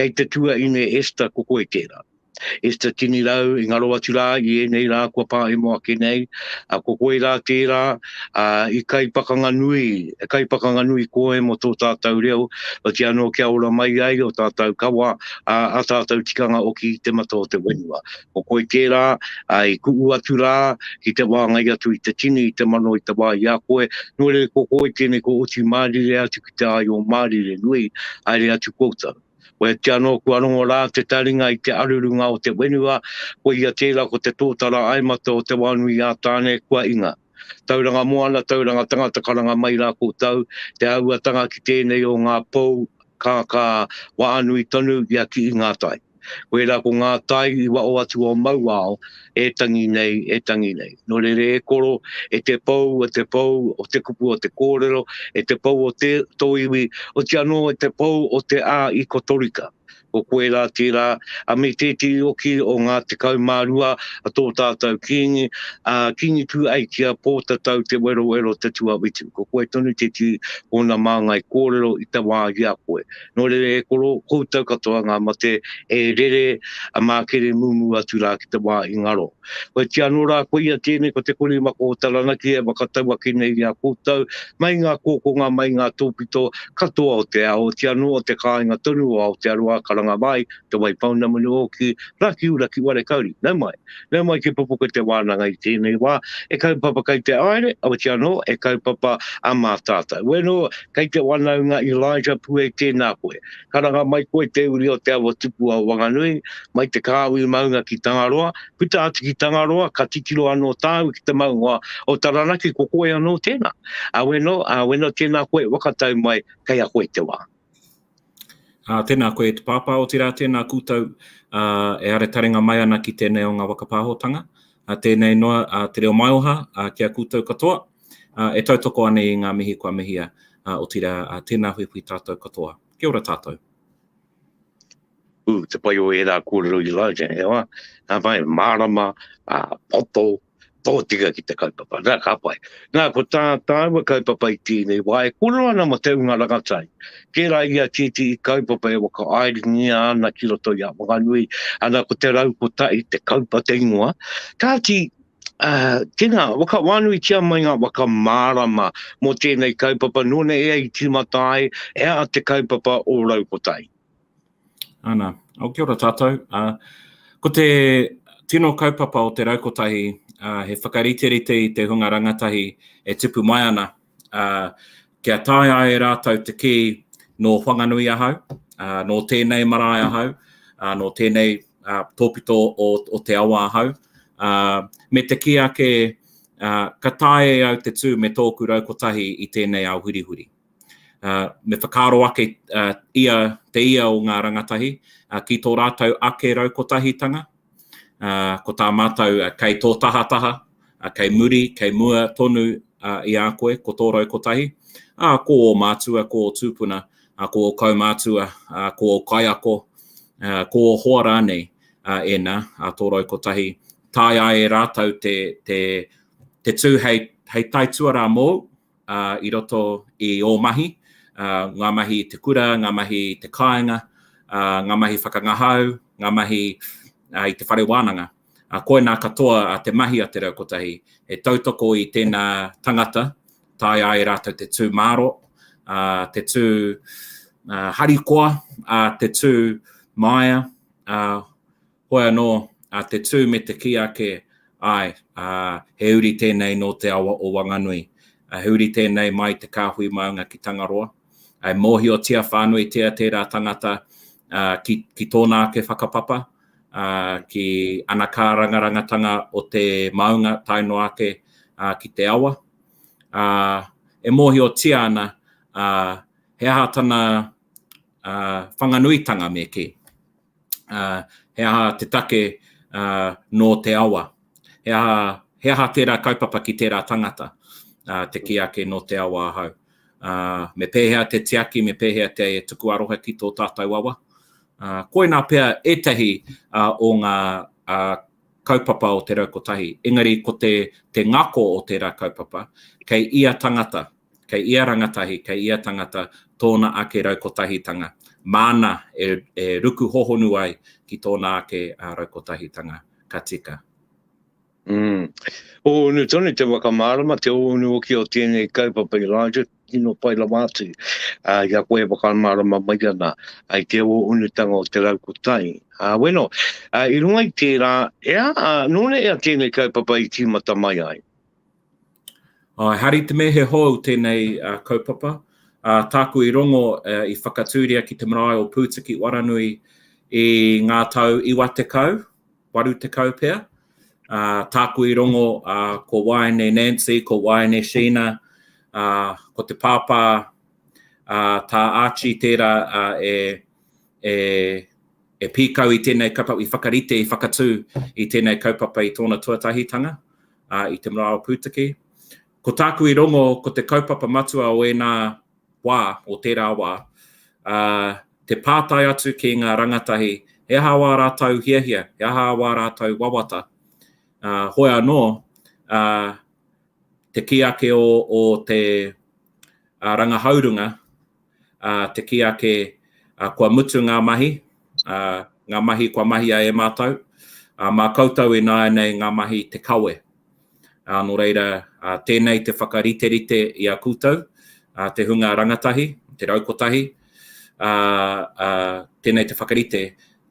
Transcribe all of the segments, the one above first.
Kei te tuaine Esther ko koe tērā. Esther Tinirau i ngaro atu rā i ēnei rā kua pāhemo ake nei, a, ko koe rā tērā a, i kaipakanga nui, kaipakanga nui koe mō tō tātou reo, oti anō kia ora mai ai o tātou kawa, a, a tātou tikanga oki i te mata o te whenua. Ko koe tērā a, i ku'u atu rā ki te wāngai atu i te tini, i te mano i te wā i a koe, nō reira ko koe tēnei ko oti mārire atu ki te āio mārire nui, haere atu koutou. Wēti anō kua rongo rā te taringa i te arurunga o te whenua, koia tērā ko te tōtara aimata o Te Wānui-ā-Tāne kua inga. Tauranga moana, tauranga tangata karanga mai rā koutou, te āhuatanga ki tēnei o ngā pou kākā waanui tonu i a Kiingātai. Koirā ko ngā tai i waho atu o Mauao e tangi nei, e tangi nei. Nō reira e koro, e te pou, e te pou o te kupu o te kōrero, e te pou o te, tō iwi, oti anō e te pou o te ā i Kotorika. Ko koe rā tērā, a me tētehi hoki o ngā 12 a tō tātou Kīngi, a Kīngi Tū-aitia Pōtatau Te Werowero Te Tuawhitu. Ko koe tonu tētehi ōna māngai kōrero i te wā i a koe. Nō reira e koro, koutou katoa ngā mate e rere a mākere mūmū atu rā ki te wā i ngaro. Koitia anō rā koia tēnei ko te korimako o Taranaki e whakatau ake nei i a koutou mai ngā kōkonga mai ngā tōpito katoa o te ao, otiia anō o te kāinga tonu o Aotearoa karanga mai Te Waipounamu hoki, Rakiura ki Warekauri, nau mai. Nau mai ki Pupuke te wānanga i tēnei wā, e kaupapa kei te aere, otiia anō, e kaupapa a mā tātou. Weno, kei te wanaunga Elijah Pue tēnā koe. Karanga mai koe te uri o te awa tupua o Wanganui, mai te kāhui maunga ki Tangaroa, puta atu ki Tangaroa, ka titiro anō tāu ki te maunga o Taranaki, ko koe anō tēnā. A weno, a weno tēnā koe, whakatau mai, kei a koe te wā. Ā, tēnā koe e te pāpā, otirā tēnā koutou ā, e are taringa mai ana ki tēnei o ngā waka pāhotanga. Ā, tēnei noa ā, te reo maioha ā, ki a koutou katoa, ā, e tautoko ana i ngā mihi kua mihia, ā, otirā, ā, tēnā huihui tātou katoa. Kia ora tātou. Ū, te pai o ērā kōrero Elijah, e hoa, ka pai, mārama, ā, poto, tōtika ki te kaupapa. Nā, ka pai. Nā, ko tā tāua kaupapa i tēnei wā, e kōrero ana mō te unga rangatai. Tērā ia tētehi kaupapa e whakaairingia ana ki roto i a Wanganui, ana ko te raukotahi te kaupa te ingoa. Kāti, uh, tēnā, whakawānuitia mai ngā whakamārama mō tēnei kaupapa, nōna ea i tīmata ai, he aha te kaupapa o Raukotahi? Ana, oh, kia ora tātou. Uh, ko te tino kaupapa o te raukotahi, uh, he whakariterite i te hunga rangatahi e tupu mai ana, uh, kia taea ai e rātou te kī nō Whanganui ahau, uh, nō tēnei marae ahau, uh, nō tēnei uh, tōpito o, o te awa ahau, uh, me te kī ake uh, ka taea e au te tū me tōku raukotahi i tēnei ao hurihuri. Uh, me whakaaro ake uh, ia, te ia o ngā rangatahi uh, ki tō rātou ake raukotahitanga. Uh, ko tā mātou uh, kei tō tahataha, uh, kei muri, kei mua tonu uh, i a koe, ko tō raukotahi. Uh, ko ō mātua, ko ō tūpuna, uh, ko ō kaumātua, uh, ko ō kaiako, uh, ko ō hoa rānei uh, ēnā, uh, tō raukotahi. Taea ai e rātou te, te, te tū hei, hei taituarā mōu, uh, i roto i ō mahi, uh, ngā mahi i te kura, ngā mahi i te kāinga, uh, ngā mahi whakangahau, ngā mahi uh, i te whare wānanga. Uh, koinā katoa uh, te mahi a Te Rau Kotahi, he tautoko i tēnā tangata, taea ai rātou te tū māro, uh, te tū uh, harikoa, uh, te tū māia, uh, Hoi anō, a te tū me te kī ake, āe, ā, he uri tēnei nō te awa o Wanganui. He uri tēnei mai te kāhui maunga ki Tangaroa. E mōhiotia whānuitia tērā tangata, ā, ki, ki tōna ake whakapapa, ā, ki ana kārangarangatanga o te maunga tae noa ake, ā, ki te awa. Ā, e mōhiotia ana, ā, he aha tana, ā, Whanganuitanga me kī. uh, he aha te take uh, nō te awa. He aha, he aha tērā kaupapa ki tērā tangata, uh, te kī ake nō te awa ahau. Uh, me pēhea te tiaki, me pēhea te tuku aroha ki tō tātou awa. Uh, koinā pea ētahi uh, o ngā uh, kaupapa o te raukotahi. Engari ko te, te ngako o tērā kaupapa, kei ia tangata, Kei ia rangatahi, kei ia tangata tōna ake raukotahitanga. māna e, e ruku hohonu ai ki tōna ake raukotahitanga ka tika. Mm. Ōunu tonu te whakamārama, te ōunu hoki o tēnei kaupapa Elijah, tino pai rawa atu uh, i a koe e whakamārama mai ana i te ōunutanga o te raukotai. Uh, bueno, uh, i runga i tērā, ea, uh, nōna ea tēnei kaupapa i tīmata mai ai? Uh, hari te mea he hou tēnei uh, kaupapa. Uh, tāku i rongo uh, i whakatūria ki te marae o Pūtiki Waranui i ngā tau 90, 80 pea. Uh, tāku i rongo uh, ko Waene Nancy, ko Waene Sheena, uh, ko te pāpā uh, tā Archie tērā uh, e, e, e pīkau i tēnei kaupapa, i whakarite, i whakatū i tēnei kaupapa i tōna tuatahitanga uh, i te marae o Pūtiki. Ko tāku i rongo, ko te kaupapa matua o ēnā wā, o tērā wā, ā, te pātai atu ki ngā rangatahi, he aha wā rātou hiahia, he aha wā rātou wawata. Ā, hoi anō, ā, te kī ake o, o te ā, rangahaurunga, ā, te kī ake, ā, kua mutu ngā mahi, ā, ngā mahi kua mahia e mātou, ā, mā koutou ināianei ngā mahi te kawe. Ā, nō reira, ā, tēnei te whakariterite i a koutou, ā, te hunga rangatahi, te raukotahi, ā, ā, tēnei te whakarite,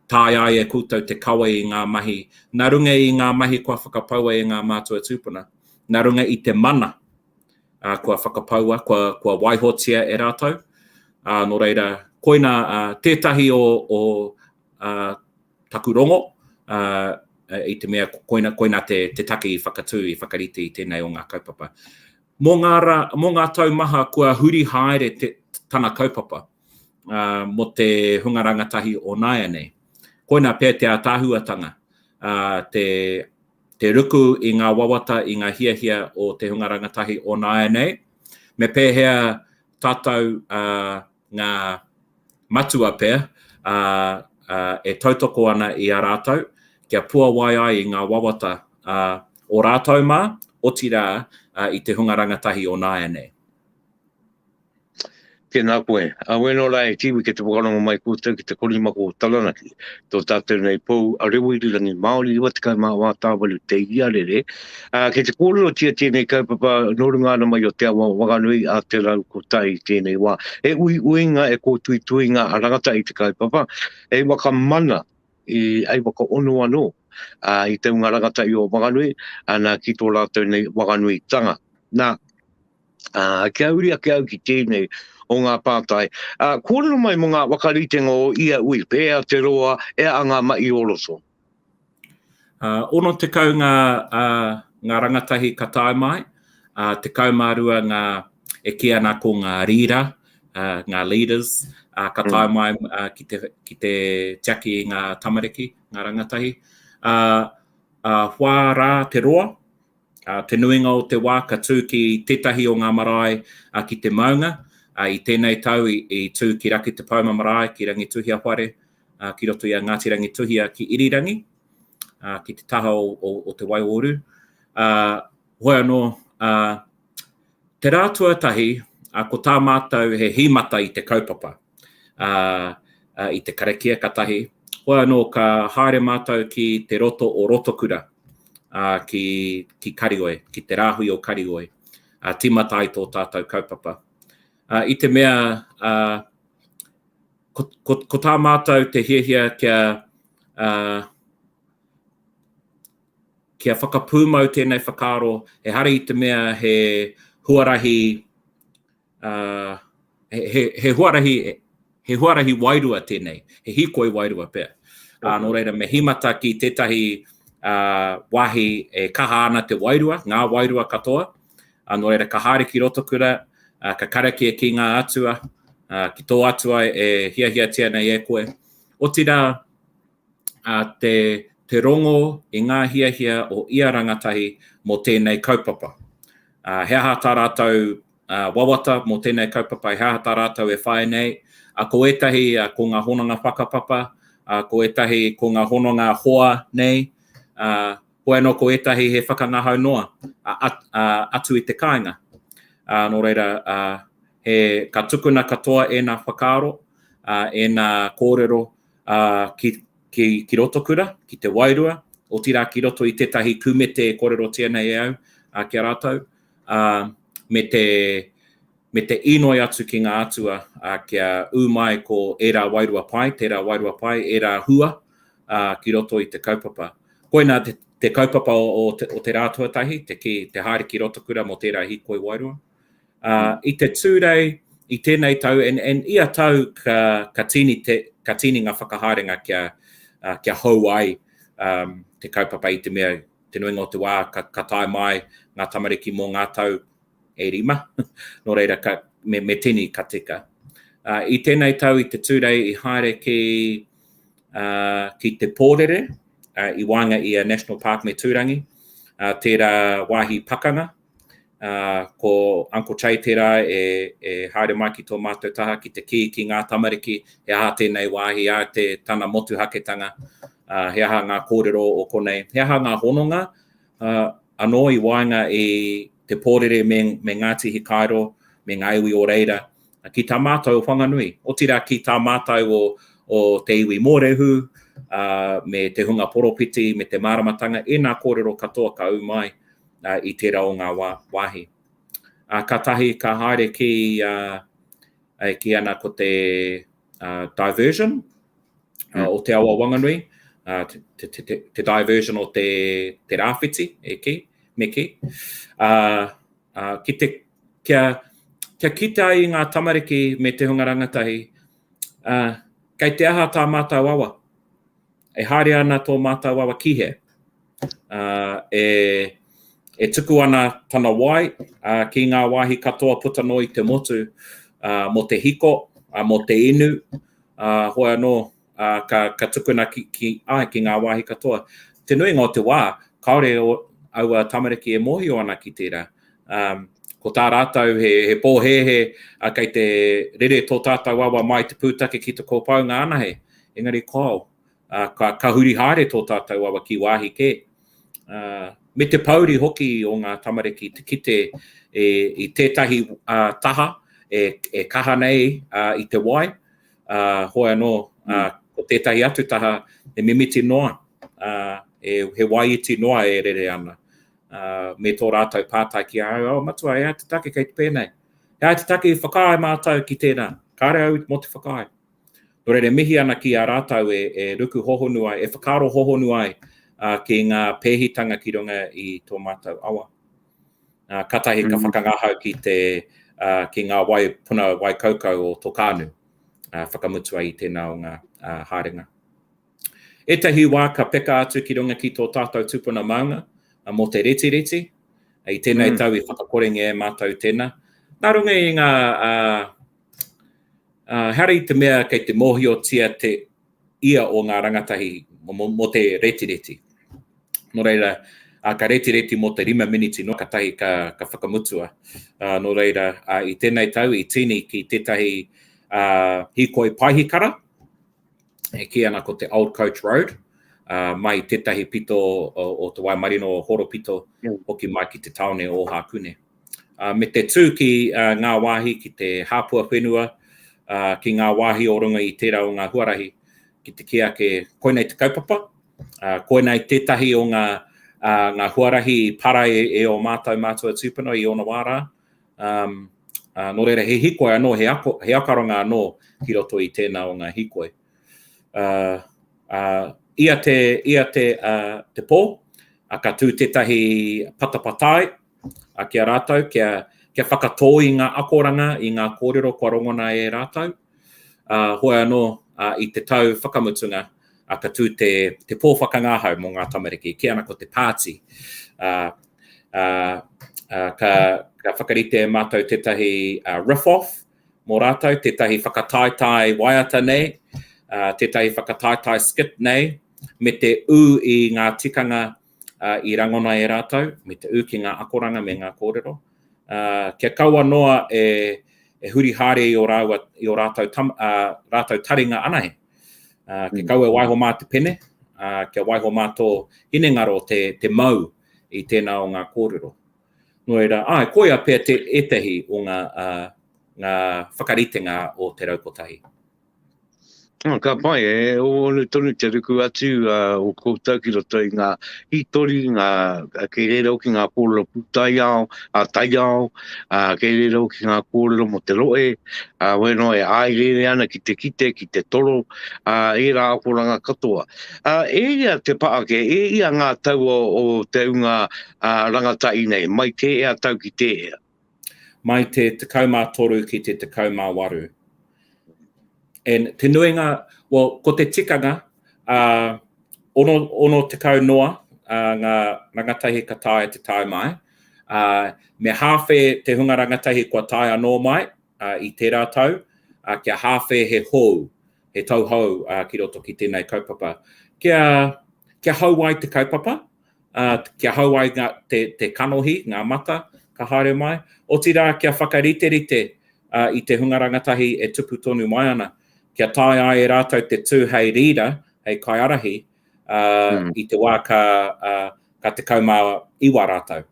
taea ai e koutou te kawe i ngā mahi, nā runga i ngā mahi kua whakapaua e ngā mātua tūpuna, nā runga i te mana, ā, kua whakapaua, kua, kua waihotia e rātou. Ā, nō reira, koinā ā, tētahi o, o ā, taku rongo, ā, i te mea koina, koina te, te take i whakatū, i whakarite i tēnei o ngā kaupapa. Mō ngā, rā, mō ngā tau maha kua huri haere te, tana kaupapa ā, mō te hunga rangatahi o nāianei. Koina pea te ātaahuatanga, ā, te, te ruku i ngā wawata, i ngā hiahia o te hunga rangatahi o nāianei. Me pēhea tātou ā, ngā matua pea ā, ā, e tautoko ana i a rātou kia puawai ai i ngā wawata ā, o rātou mā, otirā ā, i te hunga rangatahi o nāianei. Tēnā koe. A weno rā e Tiwi kei te whakarongo mai koutou ki te korimako o Taranaki, tō tātou nei pou a reo irirangi Māori 94 tāwaru te iarere. Ā, kei te kōrerotia tēnei kaupapa nō runga ana mai o Te Awa o Wanganui a Te Rau Kotahi i tēnei wā. He uiuinga e kōtuituinga a rangatahi te kaupapa, hei whakamana i, hei whakaono anō ā, i te hunga rangatahi o Wanganui, ana ki tō rātou nei Wanganuitanga. Nā, Ā, kia uri ake au ki tēnei o ngā pātai. Ā, kōrero mai mō ngā whakaritenga o ia ui, pēhea te roa, e a ngā mahi o roto? Ā, 60 ngā, ā, ngā rangatahi ka tae mai, ā, 12 ngā, e kī ana ko ngā rīra, ā, ngā leaders, ā, ka tae mai, ā, ki te, ki te tiaki i ngā tamariki, ngā rangatahi. Ā, ā, whā rā te roa, Ā, te nuinga o te wā ka tū ki tētahi o ngā marae ki te maunga. Ā, i tēnei tau i, i tū ki Raki Te Pauma Marae, ki Rangituhia Whare, ā, ki roto i a Ngāti Rangituhia ki Irirangi, ā, ki te taha o, o, o Te Waiōuru. Ā, hoi anō, ā, te rā tuatahi, ā, ko tā mātou he hīmata i te kaupapa. ā, ā, i te karakia ka tahi. Hoi anō ka haere mātou ki te roto o Rotokura, ā, ki, ki Karioi, ki te rāhui o Karioi, ā, tīmata ai tō tātou kaupapa. Ā, i te mea, ā, ko, ko, ko tā mātou te hiahia kia, ā, kia whakapūmau tēnei whakaaro, ehara i te mea he huarahi uh, he, he, he huarahi, he huarahi wairua tēnei, he hīkoi wairua pea. Uh, nō reira, me hīmata ki tētahi uh, wāhi e kaha ana te wairua, ngā wairua katoa. Uh, nō reira, ka haere ki Rotokura, uh, ka karakia ki ngā atua, uh, ki tō atua e hiahiatia nei e koe. Otirā, uh, te, te rongo i ngā hiahia o ia rangatahi mō tēnei kaupapa. Uh, he aha tā rātou wawata mō tēnei kaupapa, he aha tā rātou e whai nei. Ko ētahi ko ngā hononga whakapapa, ko ētahi ko ngā hononga hoa nei, hoi anō ko ētahi he whakangahau noa atu i te kāinga. Nō reira, he, ka tukuna katoa ēnā whakaaro. ēnā kōrero ki, ki, ki roto kura, ki te wairua, otirā ki roto i tētahi kumete e kōrerotia nei e au ki a rātou, me te, me te inoi atu ki ngā atua kia ū mai ko ērā wairua pai, tērā wairua pai, ērā hua ki roto i te kaupapa. Koinā te, te kaupapa o, o, te, o te rā tuatahi, te, ki, te haere ki Rotokura mō tērā hīkoi wairua. I te Tūrei, i tēnei tau, and, and ia tau ka, ka, tīni te, ka tīni ngā whakahaerenga kia, uh, kia hou ai um, te kaupapa i te mea te nuinga o te wā ka, ka tae mai ngā tamariki mō ngā tau e rima, nō reira ka, me, me tini ka tika. Uh, I tēnei tau i te Tūrei i haere ki, uh, ki te Pōrere, uh, i waenga i a National Park me Tūrangi, uh, tērā wāhi pakanga, uh, ko Uncle Che tērā e, e haere mai ki tō mātou taha ki te kī ki ngā tamariki, he aha tēnei wāhi, a te tana motuhaketanga, uh, he aha ngā kōrero o konei, he aha ngā hononga uh, anō i waenga i te Pōrere me, me Ngāti Hikairo, me ngā iwi o reira, ki tā mātou o Whanganui, otirā ki tā mātou o, o te iwi Mōrehu, uh, me te hunga poropiti, me te māramatanga, ēnā kōrero katoa ka ū mai uh, i tērā o ngā wā, wāhi. Uh, ka tahi ka haere ki, uh, e ki ana ko te uh, diversion uh, mm. o te awa Wanganui, uh, te, te, te, te, te diversion o te, te rāwhiti, e ki, me ki. Uh, uh, ki te, kia, kia kite ai i ngā tamariki me te hunga rangatahi, uh, kei te aha tā mātou awa? E haere ana tō mātou awa ki hea? Uh, e, e tuku ana tana wai uh, ki ngā wāhi katoa puta noa i te motu uh, mō te hiko, uh, mō te inu, uh, hoi anō, uh, ka, ka tukuna ki, ki, ai, ki ngā wāhi katoa. Te nuinga o te wā, kāore o, aua tamariki e mōhio ana ki tērā. Um, ko tā rātou he, he pōhēhē uh, kei te rere tō tātou awa mai te pūtake ki te kōpaunga anahe. Engari kāo, uh, ka, ka huri haere tō tātou awa ki wāhi kē. Uh, me te pouri hoki o ngā tamariki te kite e, i tētahi uh, taha e, e kaha nei uh, i te wai, uh, hoi anō, uh, ko tētahi atu taha e mimiti noa, uh, e, he wai iti noa e rere ana. uh, me tō rātou pātai ki a au, oh, matua, e ai te take kei te pēnei. E ai te take i whakaae mātou ki tēnā. Kāre au mō te whakaae. Nō reira, mihi ana ki a rātou e, e ruku hohonu ai, e whakaaro hohonu ai uh, ki ngā pēhitanga ki runga i tō mātou awa. Uh, katahi ka mm. whakangahau ki, te, uh, ki ngā wai, puna wai kaukau o Tokānu, uh, whakamutua i tēnā o ngā uh, haerenga. Ētahi wā ka peka atu ki runga ki tō tātou tupuna maunga mō te retireti. I tēnei mm. tau i whakakorengia e mātou tēnā. Nā runga i ngā, uh, uh, ehara i te mea kei te mōhiotia te ia o ngā rangatahi mō, mō te retireti. Nō reira, uh, ka retireti mō te rima miniti no, ka tahi ka, ka whakamutua. Uh, nō reira, uh, i tēnei tau i tīni ki tētahi uh, hīkoi paihikara, e kī ana ko te Old Coach Road, uh, mai tētahi pito o, o te Waimarino o Horopito, mm. hoki mai ki te tāone o Ōhākune. Uh, me te tū ki uh, ngā wāhi, ki te hāpua whenua, uh, ki ngā wāhi o runga i tērā o ngā huarahi, ki te kī ake, koinei te kaupapa, uh, koinei tētahi o ngā, uh, ngā huarahi para e, e o mātou mātua tūpuna i ōna wā rā, Um, uh, nō reira, he hikoi anō, he, ako, he akaranga anō ki roto i tēnā o ngā hikoi. Uh, uh, ia te, ia te, uh, te pō, uh, ka tū tētahi patapatai uh, ki a rātou, kia, kia whakatō i ngā akoranga, i ngā kōrero kua rongona e rātou. Uh, hoi anō, uh, i te tau whakamutunga, uh, ka tū te, te pō whakangahau mō ngā tamariki, kī ana ko te pāti. Uh, uh, uh, ka, ka whakarite e mātou tētahi uh, riff-off mō rātou, tētahi whakataetae waiata nei, uh, tētahi whakataetae skit nei, me te ū i ngā tikanga uh, i rangona e rātou, me te ū ki ngā akoranga me ngā kōrero. Uh, kia kaua noa e, e huri haere i o, rāua, i o rātou, tam, uh, rātou taringa anahe. Uh, kia mm. kaua e waiho mā te pene, uh, kia waiho mā tō hinengaro te, te mau i tēnā o ngā kōrero. Nō reira, āe, koia pea te, ētahi o ngā, uh, ngā whakaritenga o Te Rau Kotahi. Oh, ka pai, e ōnu tonu te ruku atu uh, o koutou ki roto i ngā hītori, ngā, kei reira hoki ngā kōrero pūtaiao, a taiao, uh, kei reira hoki ngā kōrero mō te rohe, uh, weno e āereere ana ki te kite, ki te toro, uh, ērā akoranga katoa. Uh, e ia te paake, e ia ngā tau o, o te unga uh, rangatahi nei, mai tēhea tau ki tēhea? Mai te 13 ki te 18. And te nuinga, well, ko te tikanga, uh, ono, ono tekau noa uh, ngā rangatahi ka taea te tae mai. Uh, me hāwhe te hunga rangatahi kua tae anō mai uh, i tērā tau, uh, kia hāwhe he hou, he tau hou uh, ki roto ki tēnei kaupapa. Kia, kia hou ai te kaupapa, ā, kia hau ai ngā, te, te kanohi, ngā mata, ka haere mai. Otirā, kia whakariterite ā, i te hunga rangatahi e tupu tonu mai ana, kia taea ai e rātou te tū hei rīra, hei kaiārahi, ā, mm. i te wā ka, ā, ka 19 rātou.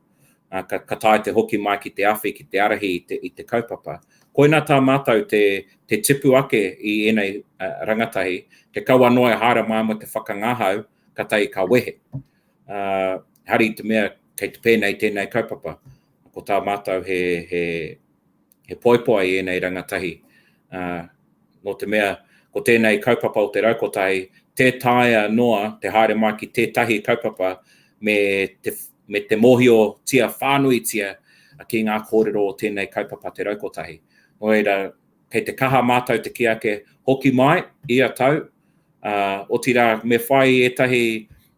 Ā, ka, ka taea te hoki mai ki te awhi, ki te ārahi i te, i te kaupapa. Koina tā mātou te, te tipu ake i ēnei uh, rangatahi, te kaua noa e haere mai mo te whakangahau, katahi ka wehe. Uh, hari i te mea kei te pēnei tēnei kaupapa. Ko tā mātou he, he, he poipoai i ēnei rangatahi. Uh, nō te mea, ko tēnei kaupapa o te raukotahi, tē taea noa te haere mai ki tētahi kaupapa me te, me te mōhiotia whānuitia ki ngā kōrero o tēnei kaupapa te raukotahi. Nō reira, kei te kaha mātou te kī ake, hoki mai ia tau, ā, otirā me whai ētahi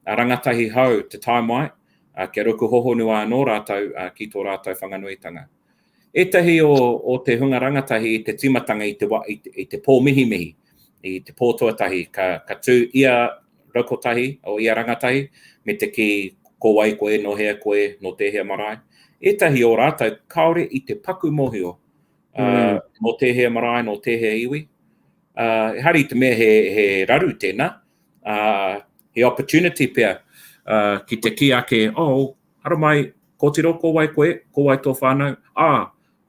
rangatahi hou te tae mai, ā, kia ruku hohonu anō rātou ki tō rātou Whanganuitanga. Ētahi o, o te hunga rangatahi i te tīmatanga i te, wa, i te, i te pō mihimihi, i te pō tuatahi, ka, ka tū ia raukotahi, o ia rangatahi, me te kī, ko wai koe, nō hea koe, nō tēhea marae. Ētahi o rātou kāore i te paku mōhio, ā, mm. nō tēhea marae, nō tēhea iwi. Uh, ehara i te mea he, he raru tēnā, uh, he opportunity pea uh, ki te kī ake, oh, haramai, kōtiro, ko wai koe, ko wai tō whānau, ā,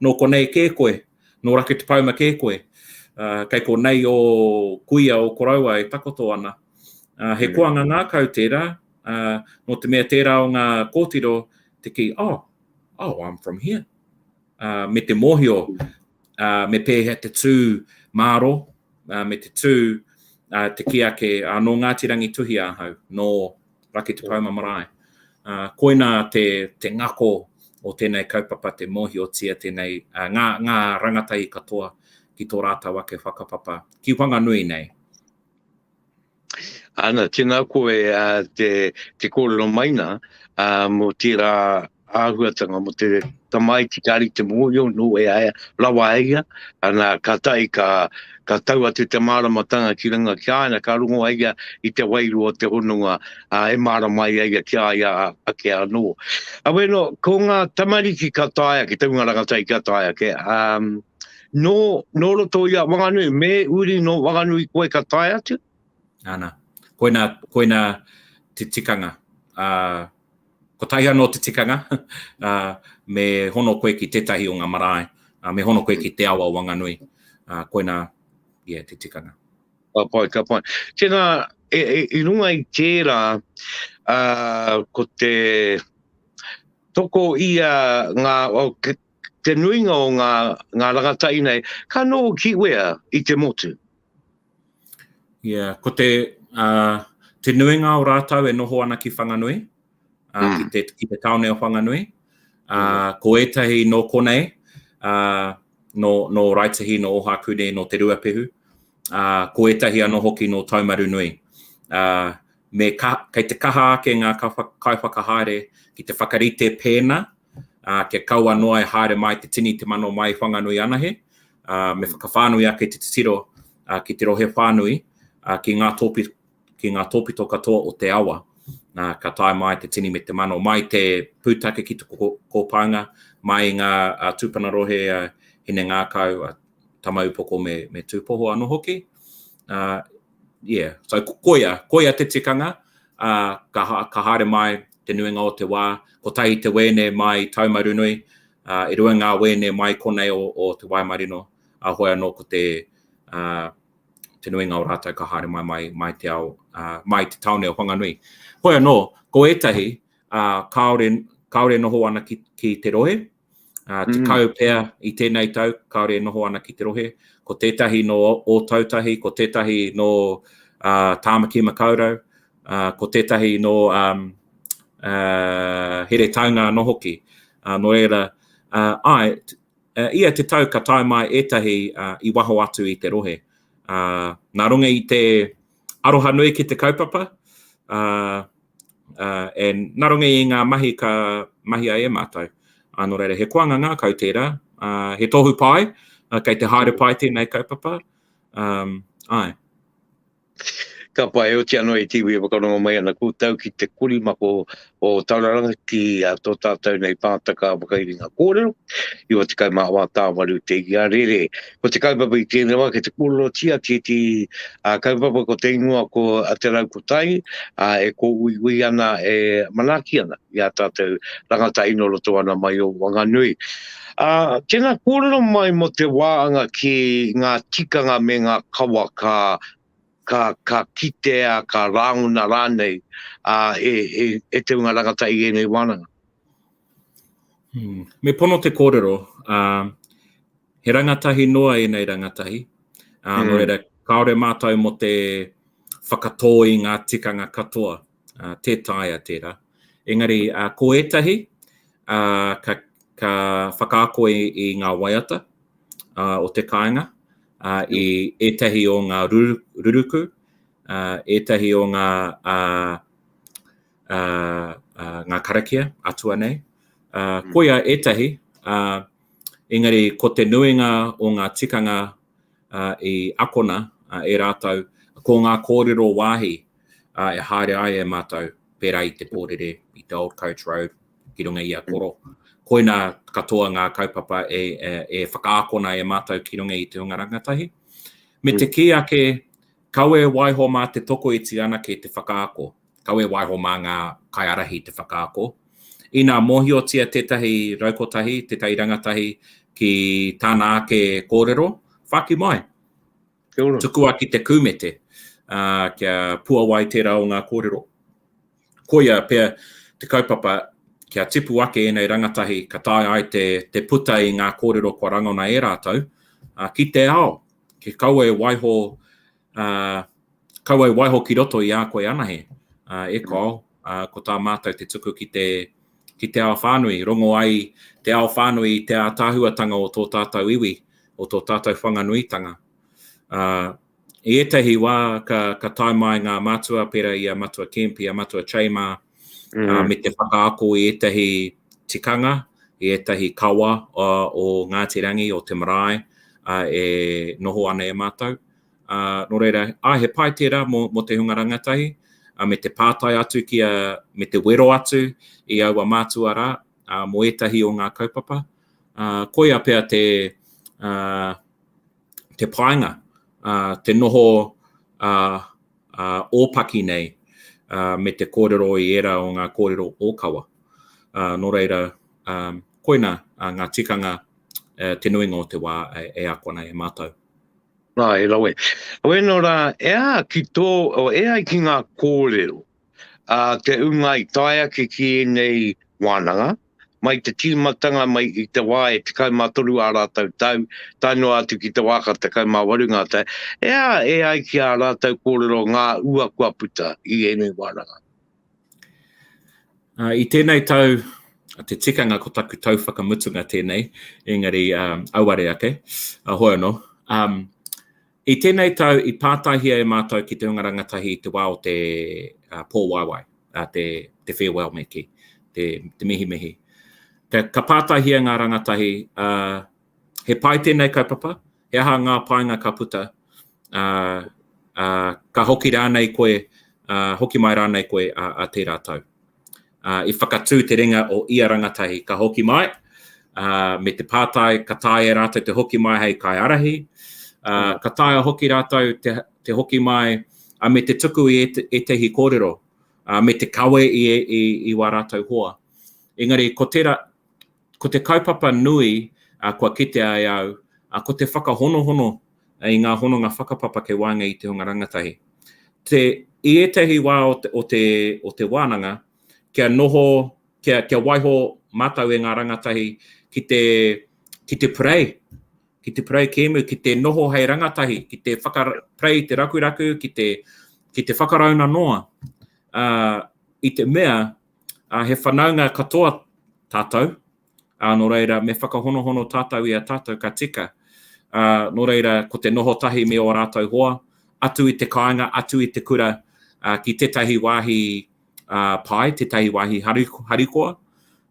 nō konei kē koe, nō Raketopauma kē koe, uh, kei konei o kuia o koroua e takoto ana. Uh, he mm. koanga ngākau tērā, uh, nō te mea tērā o ngā kōtiro te kī, oh, oh, I'm from here. Uh, me te mōhio, uh, me pēhea te tū māro, uh, me te tū uh, te kī ake, uh, nō Ngāti Rangituhi ahau, nō Raketopauma Marae. Uh, koina te, te ngako o tēnei kaupapa, te mōhiotia tēnei, uh, ngā, ngā rangatahi katoa ki tō rātou ake whakapapa, ki Whanganui nei. Ana, tēnā koe uh, te, te kōrero mai nā, uh, mō tērā āhuatanga, mō te tamaiti kāri te mōhio, nō e aia, rawa e ia, ana, ka tahi ka, ka tau atu te māramatanga ki runga ki a ia, ka rongo ai ia i te wairua o te hononga, uh, e mārama ai a ia ki a ia ake anō. A weno, ko ngā tamariki ka taea ki te hunga rangatahi ka taea ke, um, Nō, nō roto i a Wanganui, me uri nō Wanganui koe ka tae atu? Ana. Koina, koina te tikanga. Uh, kotahi anō te tikanga, uh, me hono koe ki tētahi o ngā marae, uh, me hono koe ki te awa o Wanganui. Uh, koina, yeah, te tikanga. Ka pai, ka pai. Tēnā, e, e, i runga i tērā, uh, ko te toko ia ngā, oh, te nuinga o ngā, ngā rangatahi nei, ka noho ki wea i te motu? Yeah, ko te, uh, te nuinga o rātou e noho ana ki Whanganui, uh, mm. ki, te, ki te tāone o Whanganui. Uh, mm. Ko ētahi nō konei, uh, nō, nō Raetihi, nō Ohakune, nō Te Ruapehu. Uh, ko ētahi anō hoki nō Taumarunui. Uh, me ka, kei te kaha ake ngā kaiwhakahaere ki te whakarite pēnā, ā, kia kaua noa e haere mai te tini te mano mai i Whanganui anahe, ā, me whakawhānui ake te titiro ā, ki te rohe whānui, ā, ki ngā tōpi, ki ngā tōpito katoa o te awa. Ā, ka tae mai te tini me te mano, mai te pūtake ki te kōpaunga, mai i ngā tūpuna rohe a Hinengākau, a Tamaupoko me, me Tūpoho anō hoki. Uh, yeah. So, koia, koia te tikanga, uh, ka, ka haere mai te nuinga o te wā, kotahi te wēne mai i Taumarunui, ā, e rua ngā wēne mai konei o, o Te Waimarino, ā, hoi anō ko te, ā, te nuinga o rātou ka haere mai mai, mai te ao, uh, mai te tāone o Whanganui. Hoi anō, ko ētahi, uh, kāore, kāore noho ana ki, ki te rohe, uh, te mm. kau pea i tēnei tau, kāore noho ana ki te rohe, ko tētahi nō Ōtautahi, ko tētahi nō uh, Tāmaki Makaurau, uh, ko tētahi nō um, uh, Heretaunga anō hoki. Uh, nō reira, uh, ai, uh, ia te tau ka tae mai ētahi uh, i waho atu i te rohe. Uh, nā runga i te aroha nui ki te kaupapa, uh, uh, and nā runga i ngā mahi ka mahia e mātou. Uh, nō reira, he koanga ngākau tērā, uh, he tohu pai, uh, kei te haere pai tēnei kaupapa. Um, ai. Ka pai, oti anō e te iwi e whakarongo mai ana koutou ki te korimako o Tauranga ki a tō tātou nei pātaka whakairinga kōrero, 94 tāwaru te ia rere. Ko te kaupapa i tēnei wā, kei te kōrerotia tētehi kaupapa ko te ingoa ko Te Raukotai, e kōuiui ana, e manaaki ana i ā tātou rangatahi nō roto ana mai o Wanganui. Ā, tēnā kōrero mai mō te wāanga ki ngā tikanga me ngā kawa ka, ka, ka kitea, ka rāngona rānei ā, e, e, e te hunga rangatahi i ēnei wānanga. Hmm. Me pono te kōrero, ā, he rangatahi noa ēnei rangatahi, ā, mm. nō reira, kāore mātou mō te whakatō i ngā tikanga katoa, ā, tē taea tērā. Engari, ā, ko ētahi, ā, ka, ka whakaako i, i ngā waiata ā, o te kāinga, ā, i ētahi o ngā ruru, ruruku, ā, ētahi o ngā, ā, ā, ā, ngā karakia atua nei. Ā, mm. koia ētahi, ā, engari ko te nuinga o ngā tikanga ā, i akona ā, e rātou, ko ngā kōrero wāhi ā, e haere ai e mātou, pērā i te pōrere, i te Old Coach Road, ki runga i a Koro. Koinā katoa ngā kaupapa e, e, e whakaakona e mātou ki runga i te hunga rangatahi. Me te kī ake, kawe waiho mā te tokoiti anake te whakaako, kawe waiho mā ngā kaiārahi te whakaako. Inā mōhiotia tētahi raukotahi, tētahi rangatahi ki tāna ake kōrero, whāki mai. Kia ora. Tukua ki te kūmete, ā, kia puawai tērā o ngā kōrero. Koia pea te kaupapa kia tipu ake ēnei rangatahi ka taea ai te, te puta i ngā kōrero kua rangona e rātou, ā, ki te ao, ki kaua e waiho, ā, kaua e waiho ki roto i a koe anahe, ā, e kāo, ā, ko tā mātou te tuku ki te, ki te ao whānui, rongo ai te ao whānui i te ātaahuatanga o tō tātou iwi, o tō tātou Whanganuitanga. Ā, i ētahi wā ka, ka tae mai ngā mātua pērā i a Matua Kemp, i a Matua Chey mā, mm. ā, me te whakaako i ētahi tikanga, i ētahi kawa o, o Ngāti Rangi, o te marae, ā, e noho ana e mātou. Ā, nō reira, ā, he pai tērā mō, mō te hunga rangatahi, ā, me te pātai atu ki a, me te wero atu i aua mātua rā, ā, mō ētahi o ngā kaupapa. Ā, koia pea te, ā, te painga, ā, te noho ā, ā, ōpaki nei, ā, me te kōrero i ērā o ngā kōrero ōkawa. Ā, nō reira, ā, koina ā, ngā tikanga ā, te nuinga o te wā e, e ako ana e mātou. Nā, he rawe. Wēnō rā, e a ki tō, e ai ki ngā kōrero a te unga i tae ake ki ēnei wānanga, mai te tīmatanga mai i te wā e 13 ā rātou tau, tae noa atu ki te wā ka 18 ngā tau, e a e ai ki ā rātou kōrero ngā ua kua puta i ēnei wānanga? Uh, I tēnei tau, te tikanga ko taku tau whakamutunga tēnei, engari um, auare ake, uh, hoi anō. Um, I tēnei tau i pātaihia e mātou ki te hunga rangatahi i te wā o te uh, pōwaiwai, uh, te, te farewell me kī, te, te mihimihi. Ka, ka pātaihia ngā rangatahi, uh, he pai tēnei kaupapa, he aha ngā painga ka puta, uh, uh, ka hoki rānei koe, uh, hoki mai rānei koe a, a tērā tau. Uh, i whakatū te ringa o ia rangatahi ka hoki mai, uh, me te pātai ka taea e rātou te hoki mai hei kaiārahi, uh, ka taea hoki rātou te, te hoki mai uh, me te tuku i ētehi kōrero, uh, me te kawe i, i, i wā rātou hoa. Engari, ko tērā, ko te kaupapa nui uh, kua kitea e au, uh, ko te whakahonohono i ngā hononga whakapapa kei waenga i te hunga rangatahi. Te, I ētahi wā o te, o te, o te wānanga, kia noho, kia, kia waiho mātou e ngā rangatahi ki te, ki te parei, ki te parei kēmu, ki te noho hei rangatahi, ki te whakaparei i te rakuraku, ki te, ki te whakarauna noa. Uh, I te mea, uh, he whanaunga katoa tātou, ā, nō reira, me whakahonohono tātou i a tātou ka tika. Ā, nō reira, ko te noho tahi me ō rātou hoa, atu i te kāinga, atu i te kura, ā, ki tētahi wāhi ā, pai, tētahi wāhi harikoa,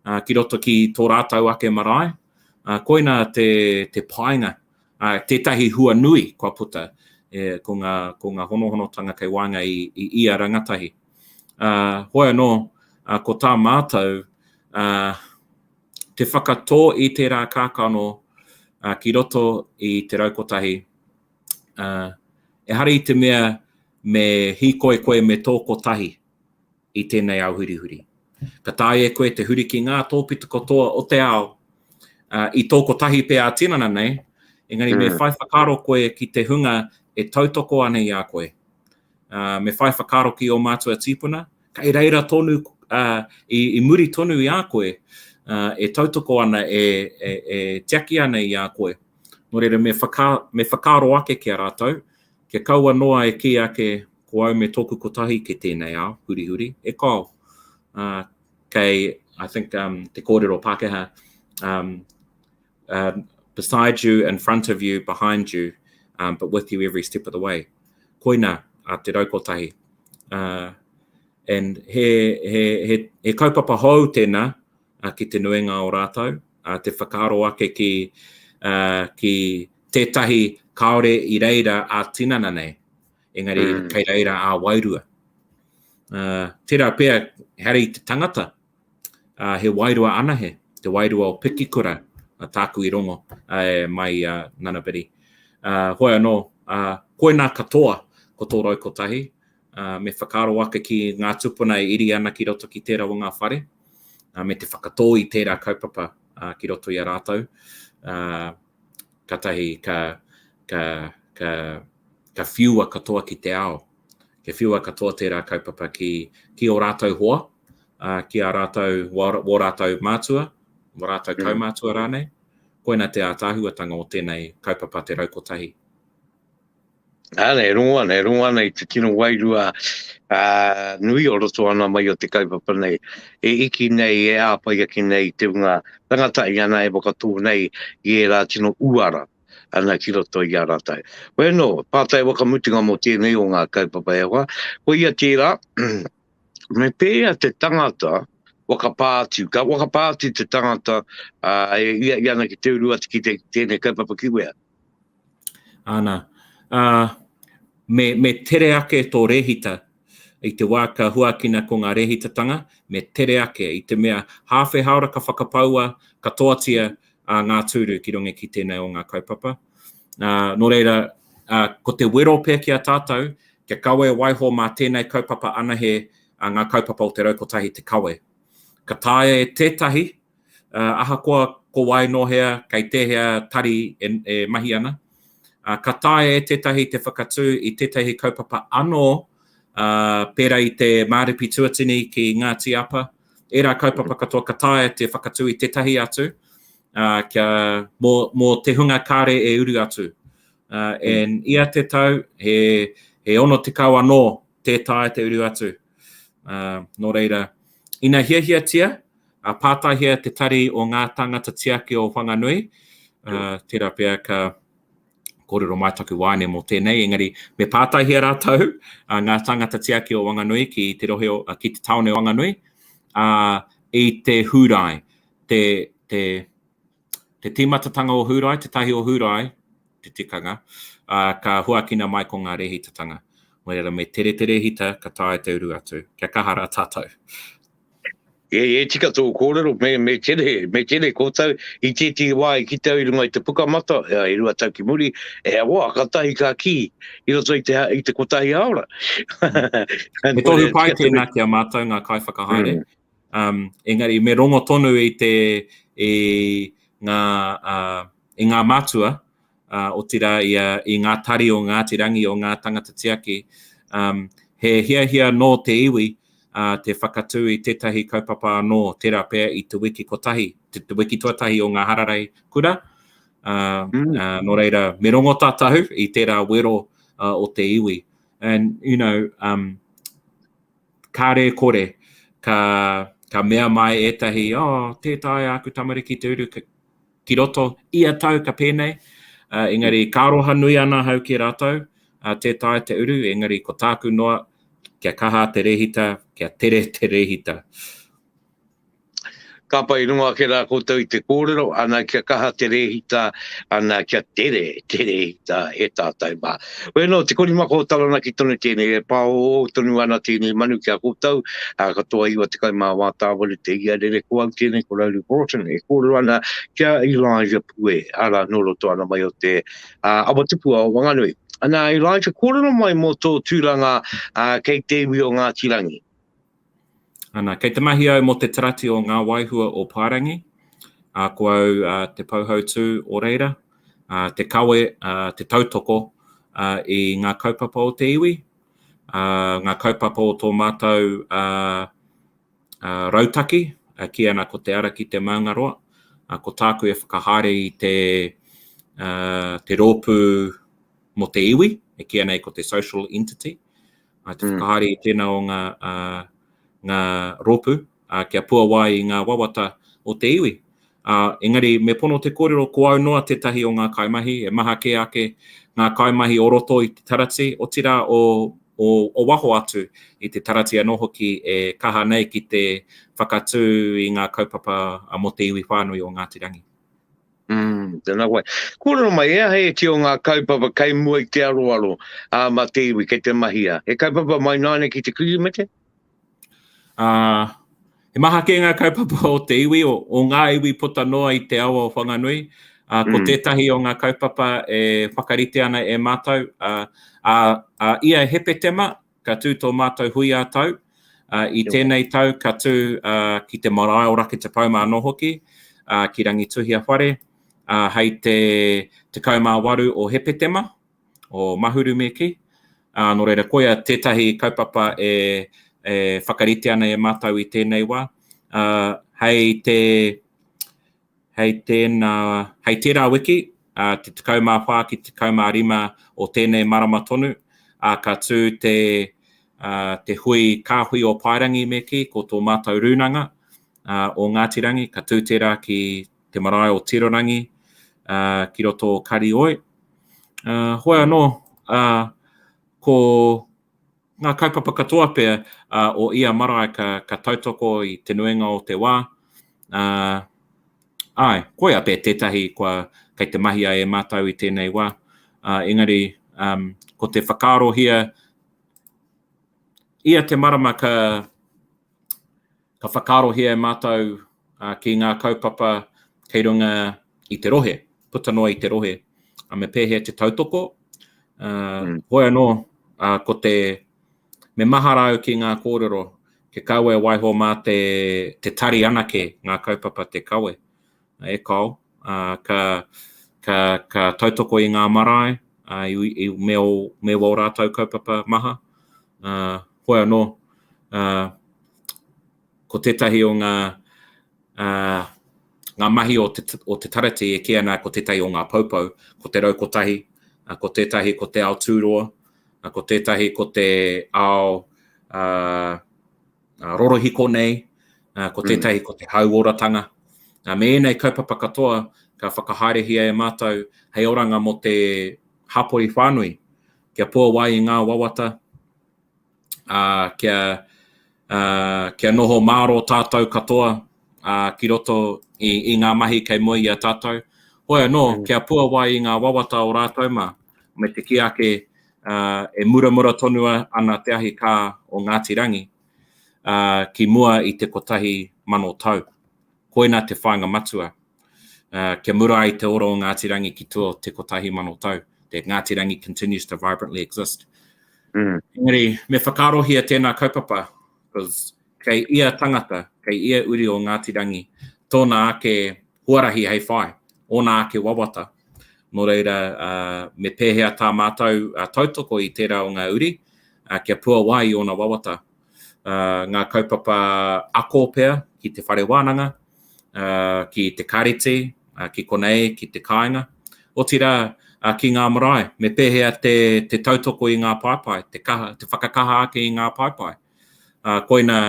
ā, ki roto ki tō rātou ake marae. Ā, koina te, te painga, ā, tētahi hua nui kua puta, e, ko ngā, ko ngā honohonotanga kei waenga i, i ia rangatahi. Ā, hoi anō, ā, ko tā mātou, ā, te whakatō i tērā kākano ā, ki roto i te raukotahi, ā, ehara i te mea me hīkoi koe me tō kotahi i tēnei ao hurihuri. Ka taea e koe te huri ki ngā tōpito katoa o te ao, ā, i tō kotahi pea ā-tinana nei, engari me mm. whai whakaaro koe ki te hunga e tautoko ana i a koe. Uh, me whai whakaaro ki ō mātua tīpuna, kei reira tonu, uh, i, i muri tonu i a koe, uh, e tautoko ana, e, e, e tiaki ana i a koe. Nō reira, me, whaka, me whakaaro ake ki a rātou, kia kaua noa e kī ake ko au me tōku kotahi ki tēnei ao, hurihuri, e kao. Uh, kei, I think, um, te kōrero Pākehā, um, uh, beside you, in front of you, behind you, um, but with you every step of the way. Koina a te raukotahi. Uh, and he, he, he, he kaupapa hou tēnā uh, ki te nuinga o rātou, uh, te whakaaro ake ki, uh, ki tētahi kāore i reira ā-tinana nei, engari mm. kei reira ā-wairua. Uh, tērā pea, here i te tangata, uh, he wairua anahe, te wairua o Pikikura, uh, tāku i rongo uh, mai uh, Nanabiri. Uh, hoi anō, uh, koinā katoa ko tō rau kotahi, uh, me whakaaro ake ki ngā tupuna e iri ana ki roto ki tērā o ngā whare, uh, me te whakatō i tērā kaupapa uh, ki roto i a rātou. Uh, katahi ka, ka, ka, ka whiua katoa ki te ao. Kia whiua katoa tērā kaupapa ki, ki ō rātou hoa, uh, ki a rātou, wō rātou mātua, wō rātou mm. kaumātua rānei. Koina te ātaahuatanga o tēnei kaupapa te raukotahi. Āna, e rongo ana, e rongo ana i te tino wairua uh, nui o roto ana mai o te kaupapa nei. E iki nei, e āpai ake nei te unga tangata i ana e whakatō nei i ērā tino uara ana ki roto i a rātou. Hoi anō, pātai whakamutunga mō tēnei o ngā kaupapa e hoa, ko ia tērā, me pēhea te tangata whakapā atu, ka whakapā atu te tangata uh, e ia, ia ana ki te uru atu ki te, tēnei kaupapa ki wea? Ana, uh, me, me tere ake tō rehita i te wā ka huakina ko ngā rehitatanga, me tere ake i te mea hāwhe hāora ka whakapaua katoatia uh, ngā tūru ki runga ki tēnei o ngā kaupapa. Uh, nō reira, uh, ko te wero pea ki a tātou, kia kawe waiho mā tēnei kaupapa anahe uh, ngā kaupapa o te raukotahi te kawe. Ka taea e tētahi, uh, ahakoa ko wai nō hea, kei tēhea tari e, e mahi ana, uh, ka taea e tētahi te whakatū i tētahi kaupapa anō, uh, pērā i te Māripi Tuatini ki Ngāti Apa, ērā kaupapa katoa ka taea te whakatū i tētahi atu, uh, kia, mō, mō te hunga kāre e uru atu. Uh, and ia te tau, he, he 60 anō tē taea te uru atu. Uh, nō reira, ina hiahiatia, uh, pātaihia te tari o ngā tāngata tiaki o Whanganui, uh, tērā pea ka kōrero mai taku wāne mō tēnei, engari me pātaihia rātou uh, ngā tāngata tiaki o Wanganui ki te rohe o, uh, ki te tāone o Wanganui, uh, i te Hūrae, te, te, te tīmatatanga o Hūrae, te tahi o Hūrae, te tikanga, ā, ka huakina mai ko ngā rēhitatanga. Nō reira, me tere te rēhita, ka taea te uru atu. Kia kaha rā tātou. E, e tika tō kōrero, me, me tere, me tere koutou i tētehi wā i kite au i runga i te pukamata, e rua tau ki muri, e hoa, katahi ka kī i roto i te, i te kotahi haora. He tohu pai tēnā ki a mātou ngā kaiwhakahaere. Mm. Um, engari, me rongo tonu i te, i ngā, uh, i ngā mātua. uh, otirā i, a, i ngā tari o Ngāti Rangi, o ngā tangata tiaki, um, he hiahia nō te iwi uh, te whakatū i tētahi kaupapa anō, tērā pea i te wiki kotahi, te, te wiki tuatahi o ngā hararei kura, uh, mm. uh, nō reira, me rongo tātou i tērā wero uh, o te iwi. And, you know, um, kāre kore, ka, ka mea mai ētahi, oh, tē taea aku tamariki te uru ki roto, ia tau ka pēnei, uh, engari ka aroha nui ana ahau ki rātou, uh, tē taea te uru, engari ko tāku noa, kia kaha te rēhita, kia tere te rēhita. Ka pai runga ake rā koutou i te kōrero, ana kia kaha te rēhita, ana kia tere te rēhita e tātou mā. Bueno, te korimako o Taranaki tonu tēnei, e pāoō tonu ana tēnei manu ki a koutou, ā, katoa 94 tāwaru te ia rere ko au tēnei, ko Rauru Broughton e kōrero ana ki a Elijah Pue, arā, nō roto ana mai o te ā, awa tupua o Wanganui. Ana, Elijah, kōrero mai mō tō tūranga ā, kei te iwi o Ngāti Rangi. Ana, kei te mahi au mō te Tarati o Ngā Waihua o Paerangi, ā, ko au ā, te pouhautū o reira, ā, te kawe, ā, te tautoko ā, i ngā kaupapa o te iwi, ā, ngā kaupapa o tō mātou ā, ā, rautaki, ā, kī ana ko te ara ki te Maungaroa, ā, ko tāku e whakahaere i te, ā, te rōpū mō te iwi, e kīia nei ko te social entity, Ā, te mm. whakahaere i tēnā o ngā, uh, ngā rōpū, uh, kia puawai i ngā wawata o te iwi. Uh, engari, me pono te kōrero, ko au noa tētahi o ngā kaimahi, e maha kē ake ngā kaimahi o roto i te tarati, otirā o, o, o waho atu i te tarati anō hoki e kaha nei ki te whakatū i ngā kaupapa mō te iwi whānui o Ngāti Rangi. Mm, tēnā koe. Kōrero mai, e aha ēti o ngā kaupapa kei mua i te aroaro ā, mā te iwi kei te mahia? He kaupapa mai nāne ki te Kirihimete? Uh, he maha kē ngā kaupapa o te iwi, o, o ngā iwi puta noa i te awa o Whanganui. Uh, ko mm. tētahi o ngā kaupapa e whakarite ana e mātou, uh, uh, uh, ia Hepetema, ka tū tō mātou hui ā-tau. Uh, I tēnei tau ka tū uh, ki te marae o Raketapauma anō hoki, uh, ki Rangituhia whare, uh, hei te 18 o Hepetema, o Mahuru me kī. Uh, nō reira, koia tētahi kaupapa e, e whakarite ana e mātou i tēnei wā. Uh, hei te Hei tēnā, hei tērā wiki, ā, te 14 ki te 15 o tēnei marama tonu, ā, ka tū te, ā, te hui kāhui o Paerangi me kī, ko tō mātou rūnanga, ā, o Ngāti Rangi, ka tū tērā ki te marae o Tirorangi, ā, ki roto o Karioi. Ā, hoi anō, ā, ko ngā kaupapa katoa pea uh, o ia marae ka, ka tautoko i te nuinga o te wā. Uh, ai, koia pea tētahi kua kei te mahia e mātou i tēnei wā. Uh, engari, um, ko te whakaarohia ia te marama ka, ka whakaarohia e mātou uh, ki ngā kaupapa kei runga i te rohe, puta noa i te rohe. Uh, me pēhea te tautoko. Uh, mm. Hoi anō, uh, ko te, me mahara au ki ngā kōrero, ke kawe waiho mā te, te tari anake ngā kaupapa te kawe. E kao, uh, ka, ka, ka tautoko i ngā marae, uh, i, i, me, o, me wō rātou kaupapa maha. Uh, hoi anō, uh, ko tētahi o ngā, uh, ngā mahi o te, o te tarati e kī ana ko tētahi o ngā poupou, ko te raukotahi, uh, ko tētahi ko te ao tūroa, uh, ko tētahi ko te ao uh, uh, rorohiko nei, uh, ko mm. tētahi mm. ko te hauoratanga. Uh, me ēnei kaupapa katoa ka whakahaerehia e mātou hei oranga mō te hapori whānui, kia puawai i ngā wawata, ā, kia, ā, kia noho mārō tātou katoa ā, ki roto i, i ngā mahi kei mua i a tātou. Hoi anō, mm. kia puawai i ngā wawata o rātou mā, me te kī ake ā, e muramura tonu ana te ahi kā o Ngāti Rangi ā, ki mua i te 1,000 tau. Koina te whāinga matua. Uh, kia mura ai te ora o Ngāti Rangi ki tua o te 1,000 tau. That Ngāti Rangi continues to vibrantly exist. Mm. Engari, me whakaarohia tēnā kaupapa, because kei ia tangata, kei ia uri o Ngāti Rangi, tōna ake huarahi hei whai, ōna ake wawata. Nō reira, me pēhea tā mātou tautoko i tērā o ngā uri kia puawai i ōna wawata. Ngā kaupapa ako pea ki te whare wānanga, ki te kāreti, ki konei, ki te kāinga. Otirā, ki ngā marae, me pēhea te, te tautoko i ngā paepae, te, kaha, te whakakaha ake i ngā paepae. Koina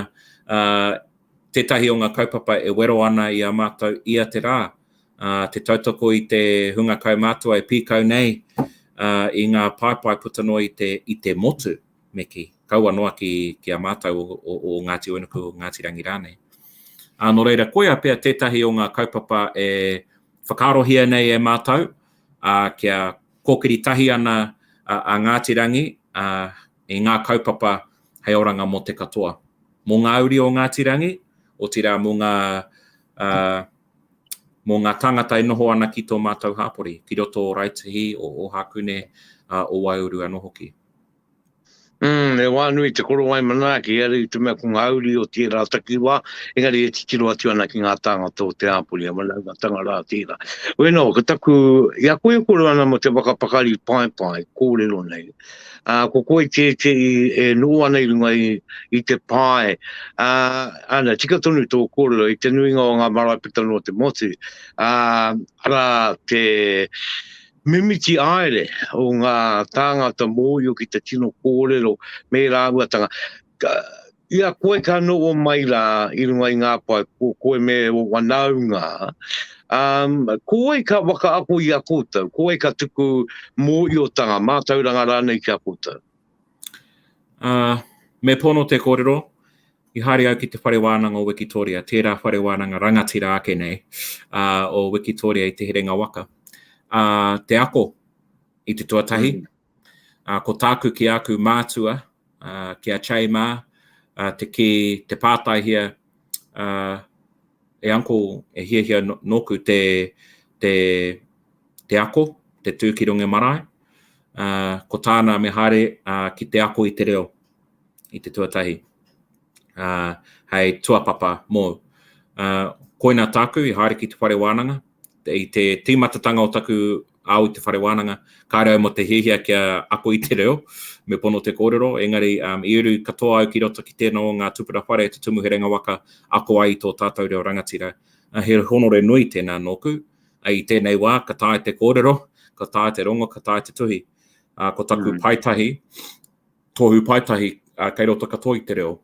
tētahi o ngā kaupapa e wero ana i a mātou ia te rā, te tautoko i te hunga kaumātua e pīkau nei i ngā paepae puta noa i te, i te motu, me kī, kaua noa ki, ki a mātou o, o, o Ngāti Uenuku, o Ngāti Rangi rānei. Ā, nō reira, koia pea tētahi o ngā kaupapa e whakaarohia nei e mātou, ā, kia kōkiri tahi ana a, a Ngāti Rangi ā, i ngā kaupapa hei oranga mō te katoa. Mō ngā uri o Ngāti Rangi, otirā mō ngā, ā, mō ngā tāngata e noho ana ki tō mātou hāpori, ki roto o Raetihi, o Ōhākune, ā, o Waiouru anō hoki. Mm, he wā nui te korowai manaaki, ehara i te mea ko ngā uri o tērā takiwā, engari e titiro atu ana ki ngā tāngata o te hāpori, a whanaungatanga rā tērā. Bueno, ko taku, i a koe e kōrero ana mō te waka pakari paepae kōrero nei, ā, ko koe tētehi e noho ana i runga i, i te pae, ā, ana, tika tonu tō kōrero, i te nuinga o ngā marae puta noa te motu, ā, arā te mimiti aere o ngā tāngata mōhio ki te tino kōrero me ērā āhuatanga. Ka, i a koe ka noho mai rā i runga i ngā pae, ko koe me o wanaunga, um, ko wai ka whakaako i a koutou? Ko wai ka tuku mōhiotanga, mātauranga rānei ki a koutou? Uh, me pono te kōrero, i haere au ki te whare wānanga o Wikitoria, tērā whare wānanga rangatira ake nei uh, o Wikitoria i Te Herenga Waka. Uh, te ako i te tuatahi, mm. Uh, ko tāku ki āku mātua, uh, ki a Chey mā, uh, te kī, te pātaihia, uh, e uncle, e hiahia nōku te, te, te ako, te tū ki runga marae. Uh, ko tāna me haere uh, ki te ako i te reo, i te tuatahi, uh, hei tuapapa mōu. Uh, koina tāku i haere ki te whare wānanga, i te tīmatatanga o taku ao i te whare wānanga, kāre au mō te hiahia kia ako i te reo, me pono te kōrero, engari um, i uru katoa au ki roto ki tēnā o ngā tupuna whare, te Tumu Herenga Waka, ako ai i tō tātou reo rangatira. Uh, he honore nui tēnā nōku. Uh, I tēnei wā, ka taea te kōrero, ka taea te rongo, ka taea te tuhi. Uh, ko taku mm. paetahi, tohu paetahi, uh, kei roto katoa i te reo.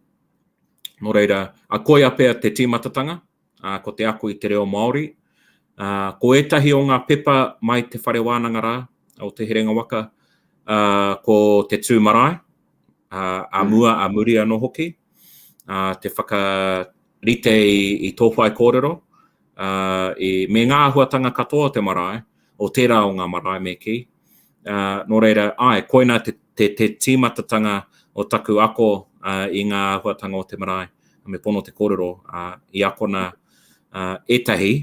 Nō reira, a koia pea te tīmatatanga, ā, ko te ako i te reo Māori. Ā, ko ētahi o ngā pepa mai te whare wānanga rā, o Te Herenga Waka, ā, ko te tū marae, ā, a mm. mua, a muri anō hoki, ā, te whakarite i, i tō whai kōrero, ā, i, me ngā āhuatanga katoa o te marae, o tērā o ngā marae me kī. Ā, nō reira, āe, koina te, te, te tīmatatanga o taku ako uh, i ngā āhuatanga o te marae, me pono te kōrero, uh, i akona uh, ētahi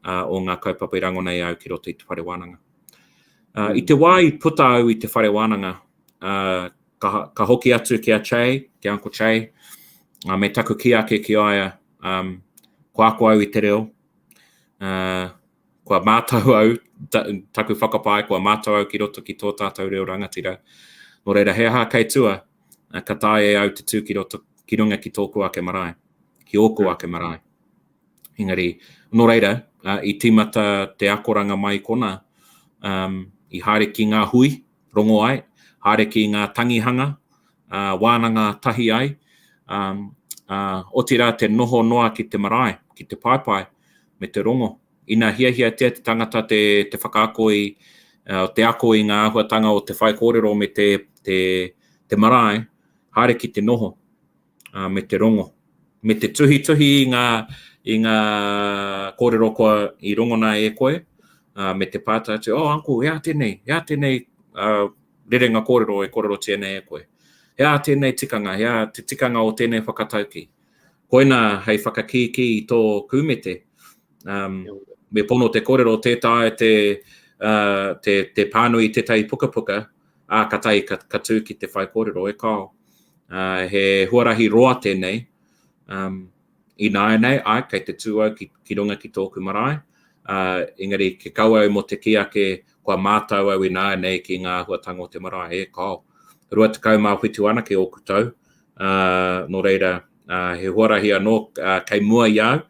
uh, o ngā kaupapa i rangona i au ki roto i te whare wānanga. Uh, I te wā i puta au i te whare wānanga, uh, ka, ka hoki atu ki a Che, ki a Uncle Che, uh, me taku kī ake ki a ia, um, kua ako au i te reo, uh, kua mātau au, ta, taku whakapae, kua mātau au ki roto ki tō tātou reo rangatira. Nō reira, he aha kei tua, ka taea e au te tū ki roto, ki runga ki tōku ake marae, ki ōku ake marae. Engari, nō reira, i tīmata te akoranga mai kona, um, i haere ki ngā hui, rongo ai, haere ki ngā tangihanga, uh, wānanga tahi ai, um, uh, otirā te noho noa ki te marae, ki te paepae, me te rongo. Ina hiahiatia te tangata te, te whakaako i, uh, te ako i ngā āhuatanga o te whaikōrero me te, te, te marae, haere ki te noho uh, me te rongo. Me te tuhituhi i ngā, i ngā kōrero kua i rongona e koe, uh, me te pātai atu, oh, uncle, he aha tēnei, he aha tēnei uh, rerenga kōrero e kōrerotia nei e koe. He aha tēnei tikanga, he aha te tikanga o tēnei whakatauki. Koina hei whakakīkī i tō kūmete. Um, me pono te kōrero, tē taea te, uh, te, te pānui i tētahi pukapuka, ā, ka tahi ka, ka tū ki te whai kōrero, e kao. Uh, he huarahi roa tēnei. Um, ināianei, ai, kei te tū au ki, ki runga ki tōku marae, uh, engari ke kaua au mō te kī ake, kua mātau au ināianei ki ngā āhuatanga o te marae, e kāo. 27 anake ōku tau, ā, nō reira, ā, he huarahi anō kei mua i a au,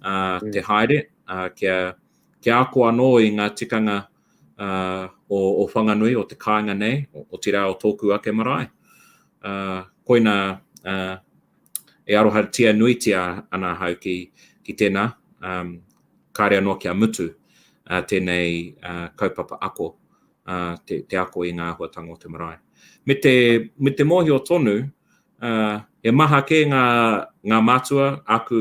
ā, te haere, ā, kia, kia ako anō i ngā tikanga, ā, o, o Whanganui, o te kāinga nei, otirā o tōku ake marae. Ā, koina, ā, e arohatia nuitia ana ahau ki, ki tēnā, um, kāre anō kia mutu uh, tēnei uh, kaupapa ako, uh, te, te ako i ngā āhuatanga o te marae. Me te, me te mōhio tonu, uh, he maha kē ngā, ngā mātua, aku,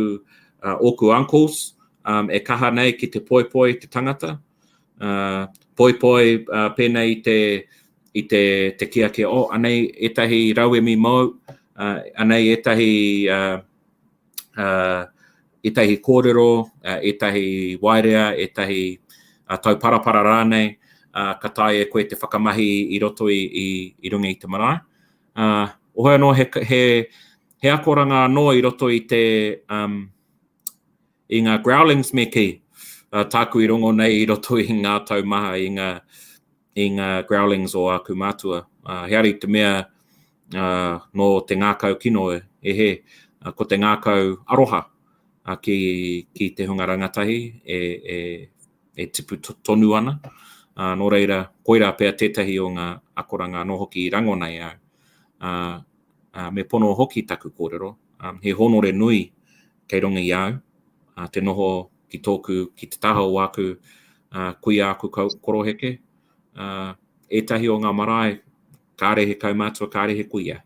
uh, ōku uncles, um, e kaha nei ki te poipoi te tangata, uh, poipoi uh, pēnei i te, i te, te kī ake, oh, anei ētahi rauemi mōu, uh, anei ētahi, uh, uh, ētahi kōrero, uh, ētahi waerea, ētahi uh, tauparapara rānei, uh, ka taea e koe te whakamahi i roto i, i, i runga i te marae. Uh, ohoi anō he, he, he akoranga anō i roto i te, um, i ngā growlings me kī, uh, tāku i rongo nei i roto i ngā tau maha i ngā, i ngā growlings o āku mātua. Uh, he ari te mea uh, nō te ngākau kino e, e he, uh, ko te ngākau aroha uh, ki, ki te hunga rangatahi e, e, e tipu tonu ana. Uh, nō reira, koirā pea tētahi o ngā akoranga anō hoki i rangona e au. Uh, uh, me pono hoki taku kōrero, um, he hōnore nui kei runga i a au, uh, te noho ki tōku, ki te taha o āku uh, kuia aku koroheke, uh, ētahi o ngā marae, kāre he kaumātua, kāre he kuia.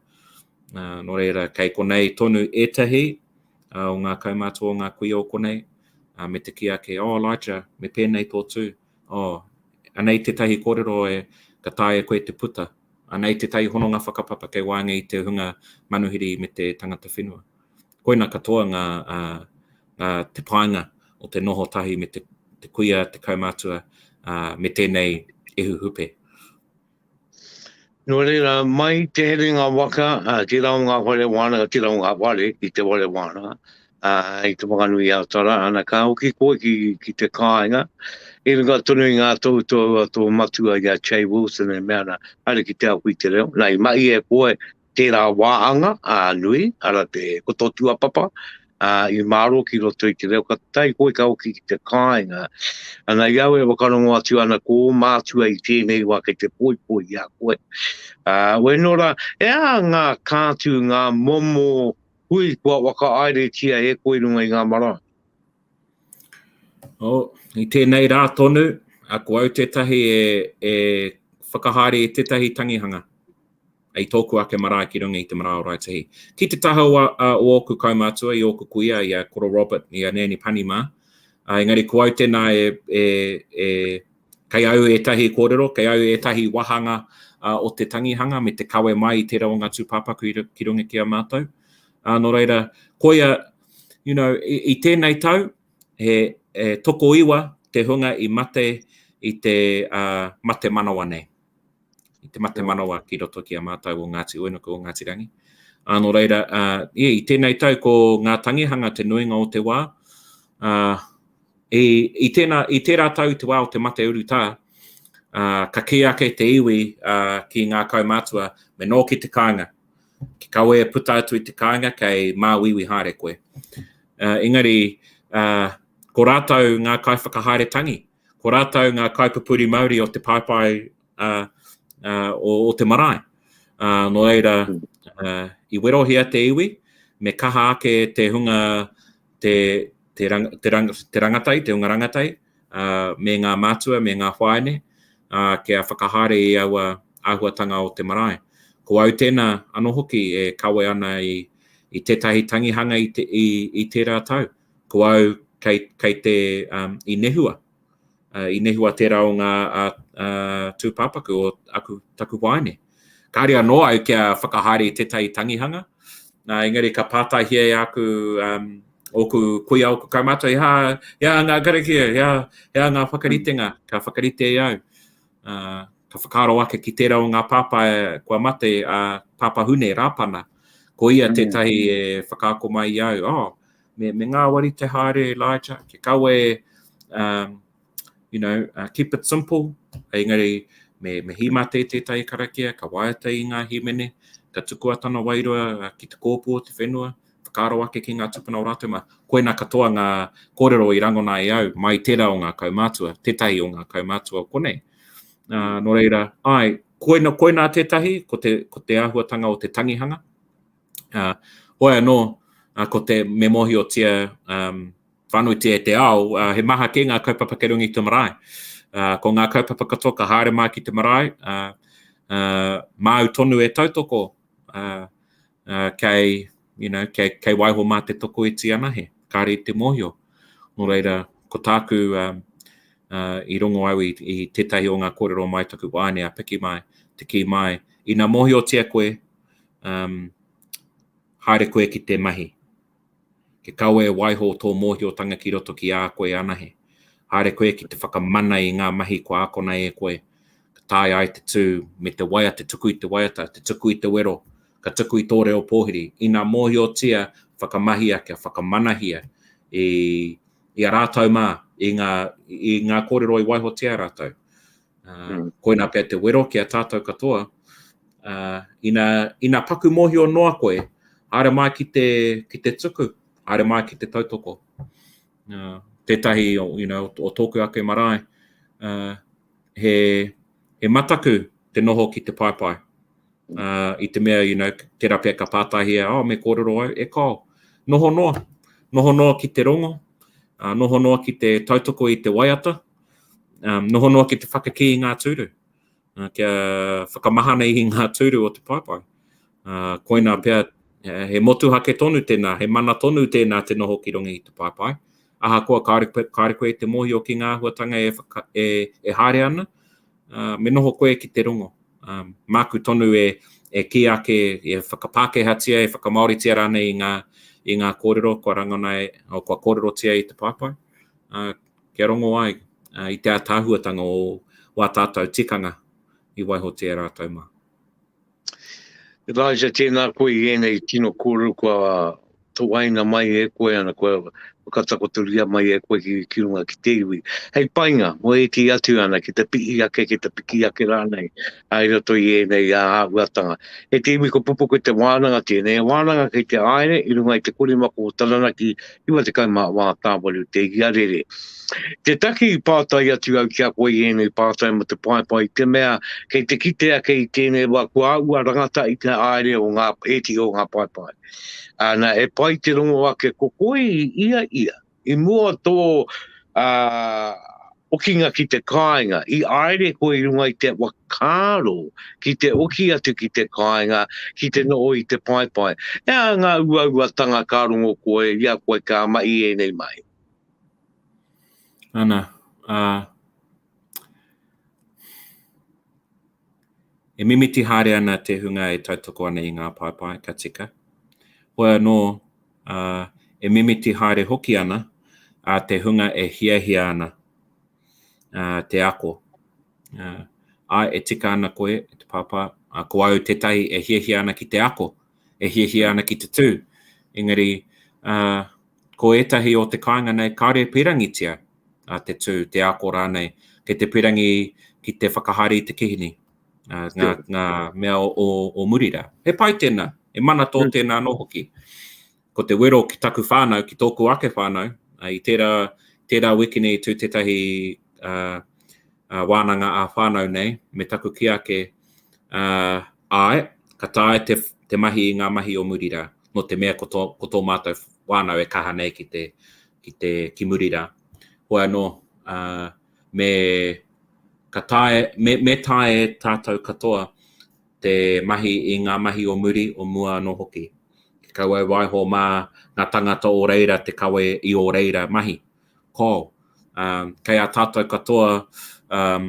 Uh, nō reira, kei konei tonu ētahi uh, o ngā kaumātua o ngā kuia o konei, uh, me te kī ake, oh Elijah, me pēnei tō tū, oh, anei tētahi kōrero e ka taea koe te puta, anei tētahi hononga whakapapa kei waenga i te hunga manuhiri me te tangata whenua. Koina katoa ngā, ngā, te painga o te noho tahi me te, te kuia, te kaumātua, me tēnei ehu hupe. Nō reira, mai te herenga waka, tērā o ngā whare wānanga, tērā o ngā whare i te whare wānanga, i Te Whanganui-a-Tara, ana ka hoki koe ki, ki te kāinga, i runga tonu i ngā tohutohu a tō matua i a Che Wilson e mea ana, haere ki te ako i te reo. Nā, i mahi e koe tērā wāhanga ā, nui, ara te, ko tō tuapapa, ā, i māro ki roto i te reo, ka tae koe ka hoki ki te kāinga. Ana i au e whakarongo atu ana ko ō mātua i tēnei wā kei te poipoi i a koe. Ā, wēnō rā, he aha ngā kātū, ngā momo hui kua whakahaeretia e koe i runga i ngā marae? Oh, i tēnei rā tonu, a ko au tētahi e, e whakahaere i tētahi tangihanga i tōku ake marae ki runga i te marae o Raetihi. Ki te taha o, uh, o ōku kaumātua, i ōku kuia, i a Koro Robert, i a Nanny Pani mā, uh, engari ko au tēnā e, e, e, kei au ētahi kōrero, kei au ētahi wāhanga uh, o te tangihanga me te kawe mai i tērā o ngā tūpāpaku i, ki runga ki a mātou. Uh, nō reira, koia, you know, i, i tēnei tau, he, he tokoiwa te hunga i mate i te uh, mate manawa nei. I te mate manawa ki roto ki a mātou o Ngāti Uenuku, o Ngāti Rangi. Ā, nō reira, uh, yeah, i tēnei tau ko ngā tangihanga te nuinga o te wā. Uh, i, i, tēnā, i tērā tau i te wā o te mate urutā, uh, ka kī ake te iwi uh, ki ngā kaumātua, me nō ki te kāinga. Ki kawe e puta atu i te kāinga kei māuiui haere koe. Uh, engari, uh, ko rātou ngā kaiwhakahaere tangi, ko rātou ngā kaipupuri mauri o te paepae uh, uh, o, o te marae. Uh, nō reira, uh, i werohia te iwi, me kaha ake te hunga te, te, rang, te, rang, te rangatai, te hunga rangatai, uh, me ngā mātua, me ngā whaene, uh, kia whakahaere i aua āhuatanga o te marae. Ko au tēnā anō hoki e kawe ana i, i tētahi tangihanga i, te, i, i tērā tau. Ko au kei, kei te, um, i nehua. Uh, i nehua tērā o ngā uh, uh, tūpāpaku o aku, taku wāine. Kāre anō au kia whakahaere i tētahi tangihanga, nā, engari ka pātaihia e aku, um, ōku kuia, ōku kaumātua, he aha, he aha ngā karakia, he aha, he aha ngā whakaritenga, ka whakarite i au. Uh, ka whakaaro ake ki tērā o ngā pāpā kua mate, a uh, Pāpā Hune, Rāpana. Ko ia mm. tētahi e whakaako mai i au, oh, me, me ngāwari te haere, Elijah, ke kawe, um, You know, uh, keep it simple, engari me, me hīmate tētahi karakia, ka waiata i ngā hīmene, ka tukua tana wairua uh, ki te kōpū o te whenua, whakaaro ake ki ngā tupuna o rātou mā. Koina katoa ngā kōrero i rangona e au, mai tērā o ngā kaumātua, tētahi o ngā kaumātua o konei. Uh, nō reira, ai, koina, koina tētahi, ko te, ko te āhuatanga o te tangihanga. Uh, hoi anō, uh, ko te me mōhiotia um, whānuitia e te ao, uh, he maha kē ngā kaupapa kei runga i te marae. Uh, ko ngā kaupapa katoa ka haere mai ki te marae, uh, uh, māu tonu e tautoko, uh, uh, kei, you know, kei, kei waiho mā te tokoiti anahe, kāre i te mōhio. Nō reira, ko tāku um, uh, i rongo au i, i tētahi o ngā kōrero mai taku wāne a Piki mai, te kī mai, ina mōhiotia koe, um, haere koe ki te mahi. Ke kawe e waiho tō mōhiotanga ki roto ki a koe anahe. Haere koe ki te whakamana i ngā mahi kua akona e koe, ka taea ai te tū me te waiata, te tuku i te waiata, te tuku i te wero, ka tuku i tō reo pōhiri. Ina mōhiotia, whakamahia kia whakamanahia i, i a rātou mā, i ngā, i ngā kōrero i waihotia e rātou. Uh, mm. Koinā pea te wero ki a tātou katoa. Uh, ina, ina paku mōhio noa koe, haere mai ki te, ki te tuku, haere mai ki te tautoko. Uh, tētahi you know, o tōku ake marae, uh, he, he mataku te noho ki te paepae. Uh, I te mea, you know, tērā pea ka pātaihia, oh, me kōrero au, e kao. Noho noa. Noho noa ki te rongo, uh, noho noa ki te tautoko i te waiata, um, noho noa ki te whakakī i ngā tūru, uh, kia whakamahana i ngā tūru o te paepae. Uh, koinā pea, he motuhake tonu tēnā, he mana tonu tēnā te noho ki runga i te paepae. Ahakoa kāre, kāre koe te mōhio ki ngā āhuatanga e, whaka, e, e haere ana, uh, me noho koe ki te rongo. Um, māku tonu e, e kī ake, e whakapākehātia, e whakamāoritia rānei i ngā, i ngā kōrero kua rangona e, o, kua kōrerotia i te paepae. Uh, kia rongo ai i te ātaahuatanga o wā tātou tikanga i waihotia e rātou mā. Elijah, tēnā koe i ēnei tino kōrero kua toaina mai e koe ana, kua whakatakotoria mai e koe ki, ki runga ki te iwi. Hei painga mō ētehi atu ana ki te pihi ake, ki te piki ake rānei i roto i ēnei āhuatanga. E te iwi ko Pupuku te wānanga tēnei, e wānanga kei te aere i runga i te korimako o Taranaki 94 tāwaru te iarere. Te take i pātai atu au ki a koe i ēnei pātai mō te paepae i te mea kei te kite ake i tēnei wā kua āhua rangata i te haere o ngā ētihi o ngā paepae. Ana, e pai te rongo ake ko koe i ia ia, i mua tō uh, okinga ki te kāinga, i aere koe i runga i te whakaaro ki te oki atu ki te kāinga, ki te noho i te paepae. He aha ngā uauatanga ka rongo koe i a koe ka mahi ēnei mahi? Ana, ā, e mimiti haere ana te hunga e tautoko ana i ngā paepae, ka tika. Hoi anō, ā, e mimiti haere hoki ana a te hunga e hiahia ana ā, te ako. Ā, āe, e tika ana koe, e te pāpā, ā, ko au tētahi e hiahia ana ki te ako, e hiahia ana ki te tū. Engari, ā, ko ētahi o te kāinga nei kāore e pīrangitia a te tū, te ako rānei, kei te pīrangi ki te whakahaere i te kihini, ā, ngā, ngā mea o, o, o muri rā. He pai tēnā, he mana tō mm. tēnā anō hoki. Ko te wero ki taku whānau, ki tōku ake whānau, i tērā, tērā wiki nei tū tētahi uh, uh, wānanga ā-whānau nei, me taku kī ake, uh, āe, ka taea te, te mahi i ngā mahi o muri rā, nō te mea ko tō, ko tō mātou whānau e kaha nei ki te, ki te, ki muri rā. Hoi anō, uh, me, ka taea, me, me taea e tātou katoa te mahi i ngā mahi o muri, o mua anō hoki. Ki kaua e waiho mā ngā tangata o reira te kawe i ō reira mahi. Ko, um, kei a tātou katoa um,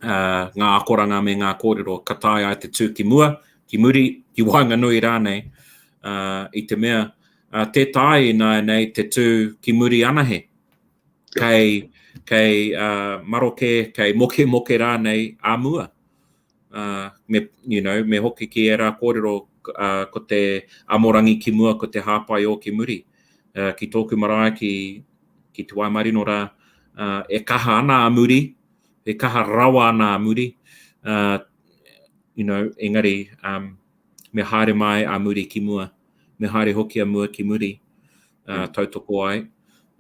uh, ngā akoranga me ngā kōrero ka taea ai te tū ki mua, ki muri, ki waenganui rānei, uh, i te mea, uh, tē taea ināianei te tū ki muri anahe. Kei, kei uh, maroke, kei mokemoke rānei a mua. Uh, me, you know, me hoki ki ērā kōrero uh, ko te amorangi ki mua, ko te hāpai ō ki muri. Uh, ki tōku marae, ki, ki Te Waimarino rā, Uh, e kaha ana a muri, e kaha rawa ana a muri, uh, you know, engari um, me haere mai a muri ki mua, me haere hoki a mua ki muri, uh, mm. tautoko ai.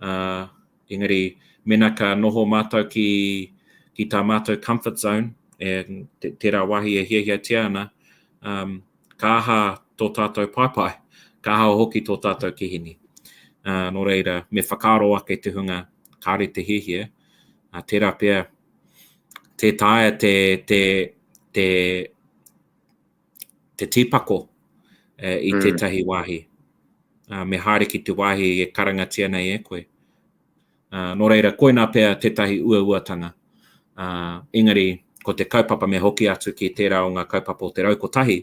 Uh, engari, mena ka noho mātou ki, ki tā mātou comfort zone, e, te, tērā wāhi e hiahiatia ana, um, ka aha tō tātou paepae, ka aha hoki tō tātou kihini. Uh, nō reira, me whakaaro ake te hunga kāre te hiahia, uh, tērā pea, tē taea te, te, te, te tīpako uh, i mm. tētahi wāhi. Uh, me haere ki te wāhi e karangatia nei e koe. Uh, nō reira, koinā pea tētahi uauatanga. Uh, engari, ko te kaupapa me hoki atu ki tērā o ngā kaupapa o te raukotahi,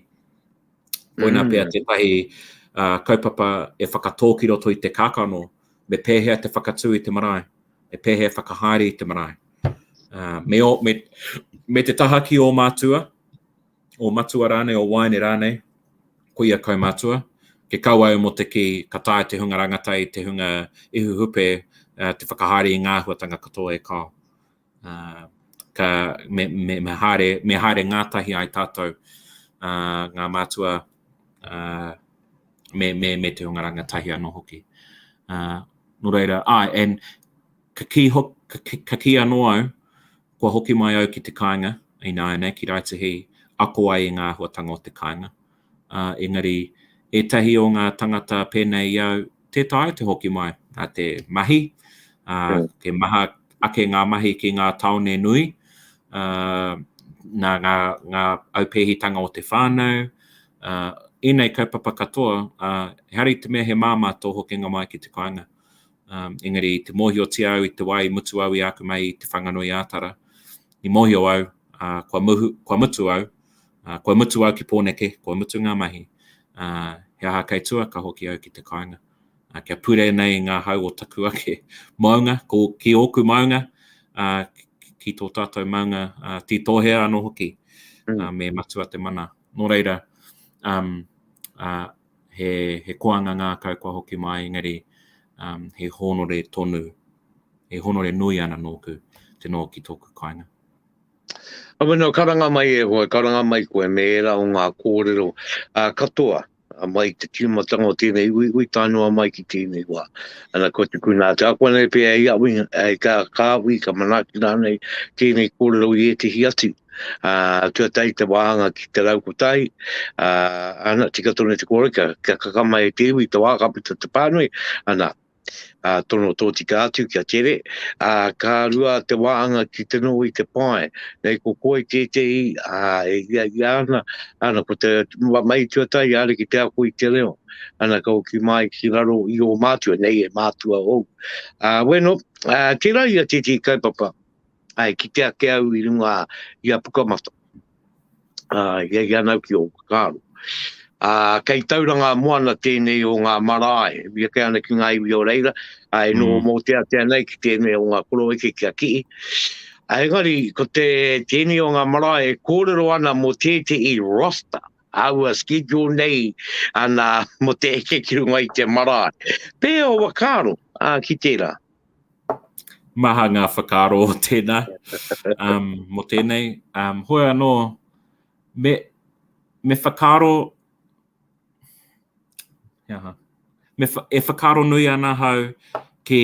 koinā mm. pea tētahi uh, kaupapa e whakatō ki roto i te kākano, me pēhea te whakatū i te marae, me pēhea whakahaere i te marae. Uh, me, o, me, me te taha ki ō mātua, o matua rānei, o waene rānei, ko ia kaumātua. Ke kaua au mō te kī, ka taea te hunga rangatahi, te hunga ihuhupe, uh, te whakahaere i ngā āhuatanga katoa e kao. Uh, ka, me, me, me, haere, me haere ngātahi ai tātou, uh, ngā mātua, uh, me, me, me te hunga rangatahi anō hoki. Uh, nō reira, ai, and ka kī, ho, ka, ka kī anō au, Kua hoki mai au ki te kāinga ināianei, ki Raetihi, ako ai i ngā āhuatanga o te kāinga. Ā, engari, ētahi o ngā tangata pēnei i au, tē taea te hoki mai nā te mahi, ā, he maha ake ngā mahi ki ngā tāone nui, ā, nā ngā, ngā aupēhitanga o te whānau, ā, ēnei kaupapa katoa, ā, ehara i te mea he māmā tō hokinga mai ki te kāinga. Um, engari, i te mōhiotia au i te wā i mutu au i āku mahi i Te Whanganui-ā-Tara, i mōhio au, uh, kua, muhu, kua mutu au, uh, kua mutu au ki Pōneke, kua mutu ngā mahi, uh, he aha kei tua, ka hoki au ki te kāinga. Uh, kia pure nei ngā hau o taku ake maunga, ko, ki ōku maunga, uh, ki, ki tō tātou maunga, uh, tītōhea anō hoki, mm. uh, me matua te mana. Nō reira, um, uh, he, he koanga ngākau kua hoki mai, engari um, he hōnore tonu, he hōnore nui ana nōku te noho ki tōku kāinga. Aweno, karanga mai e hoa, karanga mai koe me ērā o ngā kōrero uh, katoa mai te tīmatanga o tēnei uiui tae noa mai ki tēnei wā. Ana ko te kuna atu. Akoa nei pea i awi, ka, ka awi, ka manaaki rānei tēnei kōrero i ētehi atu. Ā, tuatahi te wāhanga ki te raukotahi, ā, ana, tika tonu te kōrero, kia, kia kakama e te iwi te wā ka puta te pānui, ana, ā, tono tōtika atu kia tere, ā, ka rua te wāhanga ki te noho i te pae, nei ko koe tētehi, ā, e ia ia ana, ana, ko te mai tuatahi are ki te ako i te reo, ana, ka hoki mai ki raro i ō mātua, nei e mātua ōu. Ā, bueno, ā, tērā ia tētehi kaupapa, Ai, kite ake au i runga i a Pukamata. Ā, i ai ana au ki ōku whakaaro. Ā, kei Tauranga Moana tēnei o ngā marae, e ake ana ki ngā iwi o reira, ā, e noho mm. mōteatea nei ki tēnei o ngā koroeke ki a Ki'i. Ā, engari, ko te tēnei o ngā marae e kōrero ana mō tētehi roster, aua schedule nei ana mō te eke ki runga i te marae. Pēhea o whakaaro ā, ki tērā? Maha ngā whakaaro o tēnā, um, mō tēnei. Um, hoi anō, me, me whakaaro, he aha, me, e whakaaro nui ana ahau ki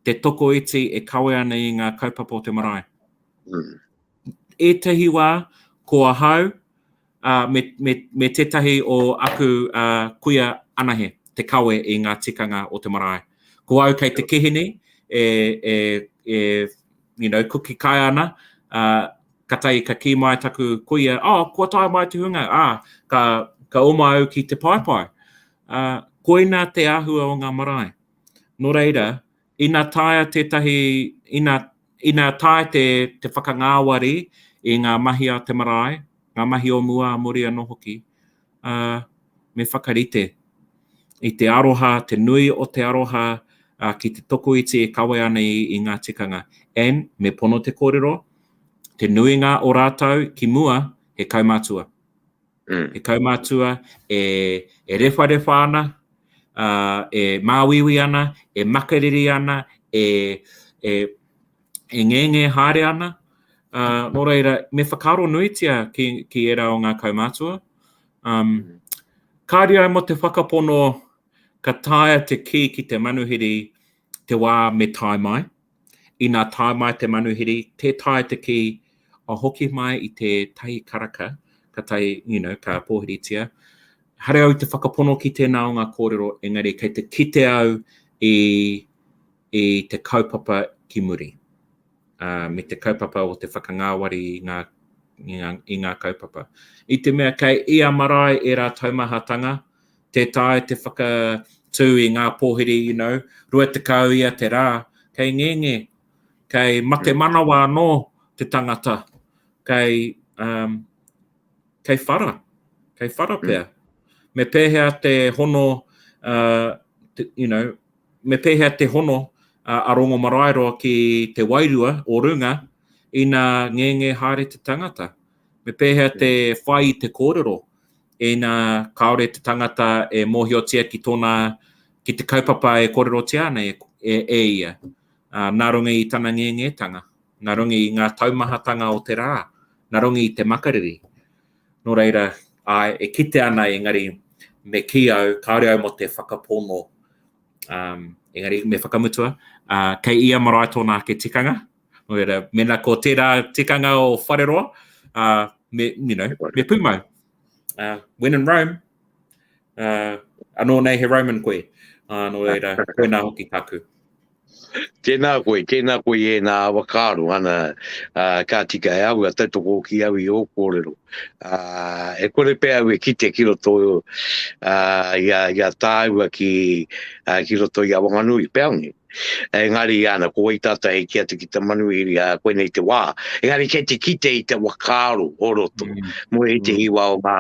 te tokoiti e kawe ana i ngā kaupapa o te marae. Mm. Ētahi wā, ko ahau, uh, me, me, me tētahi o aku uh, kuia anahe te kawe i ngā tikanga o te marae. Ko au kei te kihini e, e, e you know, kuki kai ana, uh, katahi ka kī mai taku kuia, oh, kua tae mai te hunga, ah, ka, ka oma au ki te paepae. Uh, koina te āhua o ngā marae. Nō reira, ina taea tētahi, ina, ina taea te, te whakangāwari i ngā mahi a te marae, ngā mahi o mua a muri anō hoki, ā, me whakarite i te aroha, te nui o te aroha ā, ki te tokoiti e kawe ana i, i ngā tikanga. And, me pono te kōrero, te nuinga o rātou ki mua, he kaumātua. Mm. He kaumātua e, e rewharewha ana, uh, e māuiui ana, e makariri ana, e, e... E ngenge haere ana, uh, nō reira, me whakaaro nuitia ki, ki ērā o ngā kaumātua. Um, mm. Kāre au mō te whakapono ka taea te kī ki te manuhiri te wā me tae mai. Ina tae mai te manuhiri, tē taea te kī, a hoki mai i te tahi karaka, ka tahi, you know, ka pōhiritia. Hare au te whakapono ki tēnā o ngā kōrero, engari kei te kite au i, i te kaupapa ki muri, uh, me te kaupapa o te whakangāwari i ngā, i ngā, i ngā kaupapa. I te mea kei ia marae ērā taumahatanga, tē taea te whakatū i ngā pōhiri, you know, 20 ia te rā, kei ngenge, kei mate mm. manawa anō te tangata, kei, um, kei whara, kei whara mm. pea. Mm. Me pēhea te hono, uh, te, you know, me pēhea te hono uh, a Rongomaraeroa ki te wairua o runga ina ngenge haere te tangata. Me pēhea te mm. whai i te kōrero ina kāore te tangata e mōhiotia ki tōna, ki te kaupapa e kōrerotia ana e, e, e ia, uh, nā runga i tana ngēngētanga, nā runga i ngā taumahatanga o te rā, nā runga i te makariri. Nō reira, āe, e kite ana engari me kī au, kāore au mō te whakapono, um, engari me whakamutua, uh, kei ia marae tōna ake tikanga, Nō reira, mēnā ko tērā tikanga o Whareroa, uh, me, you know, me pūmau. Uh, when in Rome, uh, anō nei he Roman koe. Uh, nō reira, koinā hoki tāku. Tēnā koe, tēnā koe i ēnā whakaaro, ana, uh, ka tika e au, a tautoko hoki au i ō kōrero. Uh, e kore pea au e kite ki roto uh, i, a, i a tāua ki, uh, ki roto i a Wanganui, pea nē. Engari, ana, ko wai tātou hei kī atu ki te manuhiri, ā, koinei te wā. Engari kei te kite i te whakaaro o roto, mm. mō ētehi mm. wā o ngā,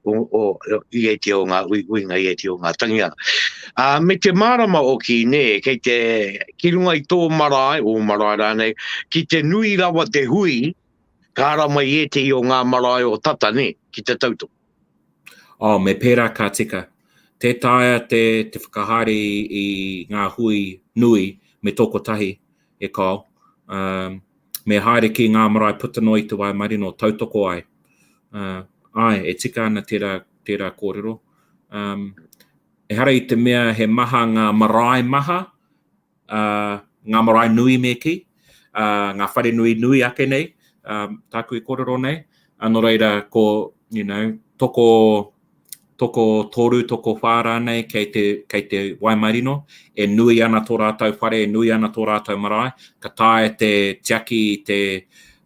o, o, i ētehi o ngā uiuinga, i ētehi o ngā tangihanga. Ā, me te mārama oki, nē, kei te, ki runga i tō marae, ō marae rānei, ki te nui rawa te hui, ka ara mai ētehi o ngā marae o tata, nē, ki te tautoko. Oh, me pērā ka tika. Tē taea te, te whakahaere i, i ngā hui nui me tō kotahi, e kāo. Um, me haere ki ngā marae puta noa i te Waimarino tautoko ai. Uh, āe, e tika ana tērā, tērā kōrero. Um, ehara i te mea he maha ngā marae maha, uh, ngā marae nui me kī, uh, ngā whare nui nui ake nei, um, tāku i kōrero nei. Uh, nō reira, ko, you know, toko, toko toru, toko whā rānei kei te, kei te Waimarino, e nui ana tō rātou whare, e nui ana tō rātou marae, ka taea te tiaki i te,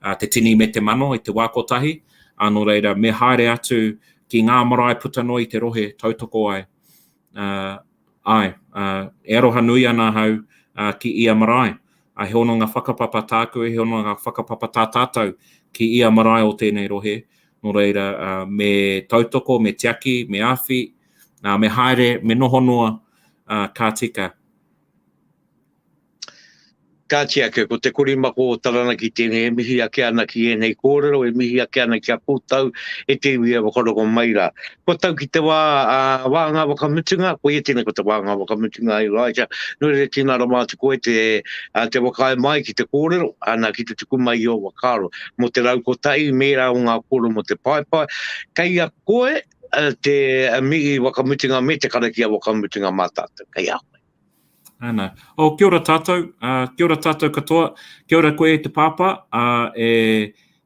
uh, te tini me te mano i te wā kotahi, uh, nō reira, me haere atu ki ngā marae puta noa i te rohe tautoko ai. Uh, Āe, ā, e aroha nui ana ahau ā, ki ia marae. Ā, he hononga whakapapa tāku, he hononga whakapapa tā tātou ki ia marae o tēnei rohe. Nō reira, ā, me tautoko, me tiaki, me āwhi, ā, me haere, me noho noa, ā, ka tika. Kāti ake, ko te korimako o Taranaki tēnei e mihi ake ana ki ēnei kōrero, e mihi ake ana ki a koutou e te iwi e whakarongo mai rā. Kua tau ki te wā, ā, wā ngā whakamutunga, koia tēnei ko te wā ngā whakamutunga, Elijah, nō reira tēnā rawa atu koe te, ā, te whakaae mai ki te kōrero, ana, ki te tuku mai i ō whakaaro mō te rau kotahi me ērā o ngā kōrero mō te paepae. Kei a koe te mihi whakamutunga me te karakia whakamutunga mā tātou, kei a koe. Ana. Oh, kia ora tātou, uh, kia ora tātou katoa, kia ora koe e te pāpā, uh, e,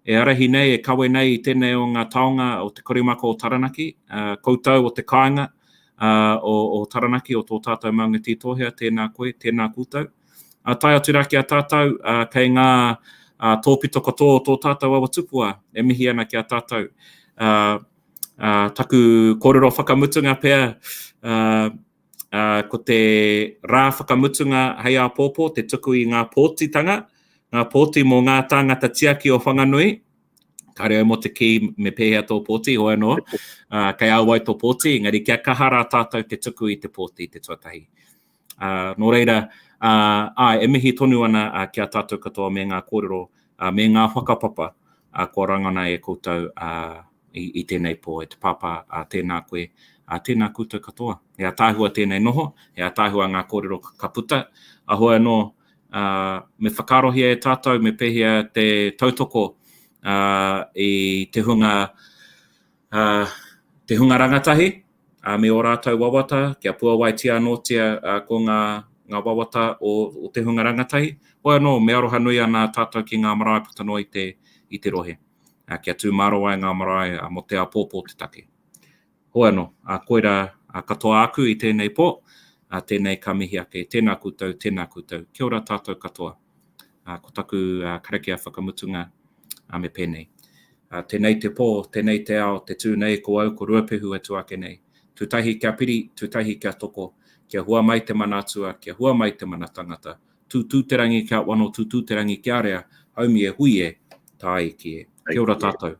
e arahi nei, e kawe nei i tēnei o ngā taonga o te korimako o Taranaki, uh, koutou o te kāinga uh, o, o Taranaki, o tō tātou maunga tītōhea, tēnā koe, tēnā koutou. Uh, tae atu rā ki a tātou, uh, kei ngā uh, tōpito katoa o tō tātou awa tupua, e mihi ana ki a tātou. Uh, uh, taku kōrero whakamutunga pea, uh, Uh, ko te rā whakamutunga hei āpōpō, te tuku i ngā pōtitanga, ngā pōti mō ngā tāngata tiaki o Whanganui. Kāre au mō te kī me pēhea tō pōti, hoi anō, uh, kei a wai tō pōti, engari kia kaha rā tātou te tuku i te pōti te tuatahi. Uh, nō reira, uh, āe, e mihi tonu ana uh, ki a tātou katoa me ngā kōrero, uh, me ngā whakapapa uh, kua rangona e koutou uh, i, i tēnei pō, e te pāpā, ā, tēnā koe, ā, tēnā koutou katoa. He ātaahua tēnei noho, he ātaahua ngā kōrero ka puta, a hoi anō, Me whakaarohia e tātou me pēhea te tautoko i te hunga, te hunga rangatahi me ō rātou wawata, kia puawaitia anōtia ko ngā, ngā wawata o, o te hunga rangatahi. Hoi anō, me aroha nui ana tātou ki ngā marae puta noa i te, i te rohe, kia tū mārō ai ngā marae mō te āpōpō te take. Hoi anō, koirā katoa āku i tēnei pō, tēnei ka mihi ake, tēnā koutou, tēnā koutou, kia ora tātou katoa. Ko taku karakia whakamutunga me pēnei. Tēnei te pō, tēnei te ao, te tū nei ko au ko Ruapehu e tū ake nei. Tūtahi kia piri, tūtahi kia toko, kia hua mai te mana atua, kia hua mai te mana tangata. Tūtū te rangi kia wano, tūtū te rangi kia rea, haumi e hui e, tāiki e. Kia ora tātou.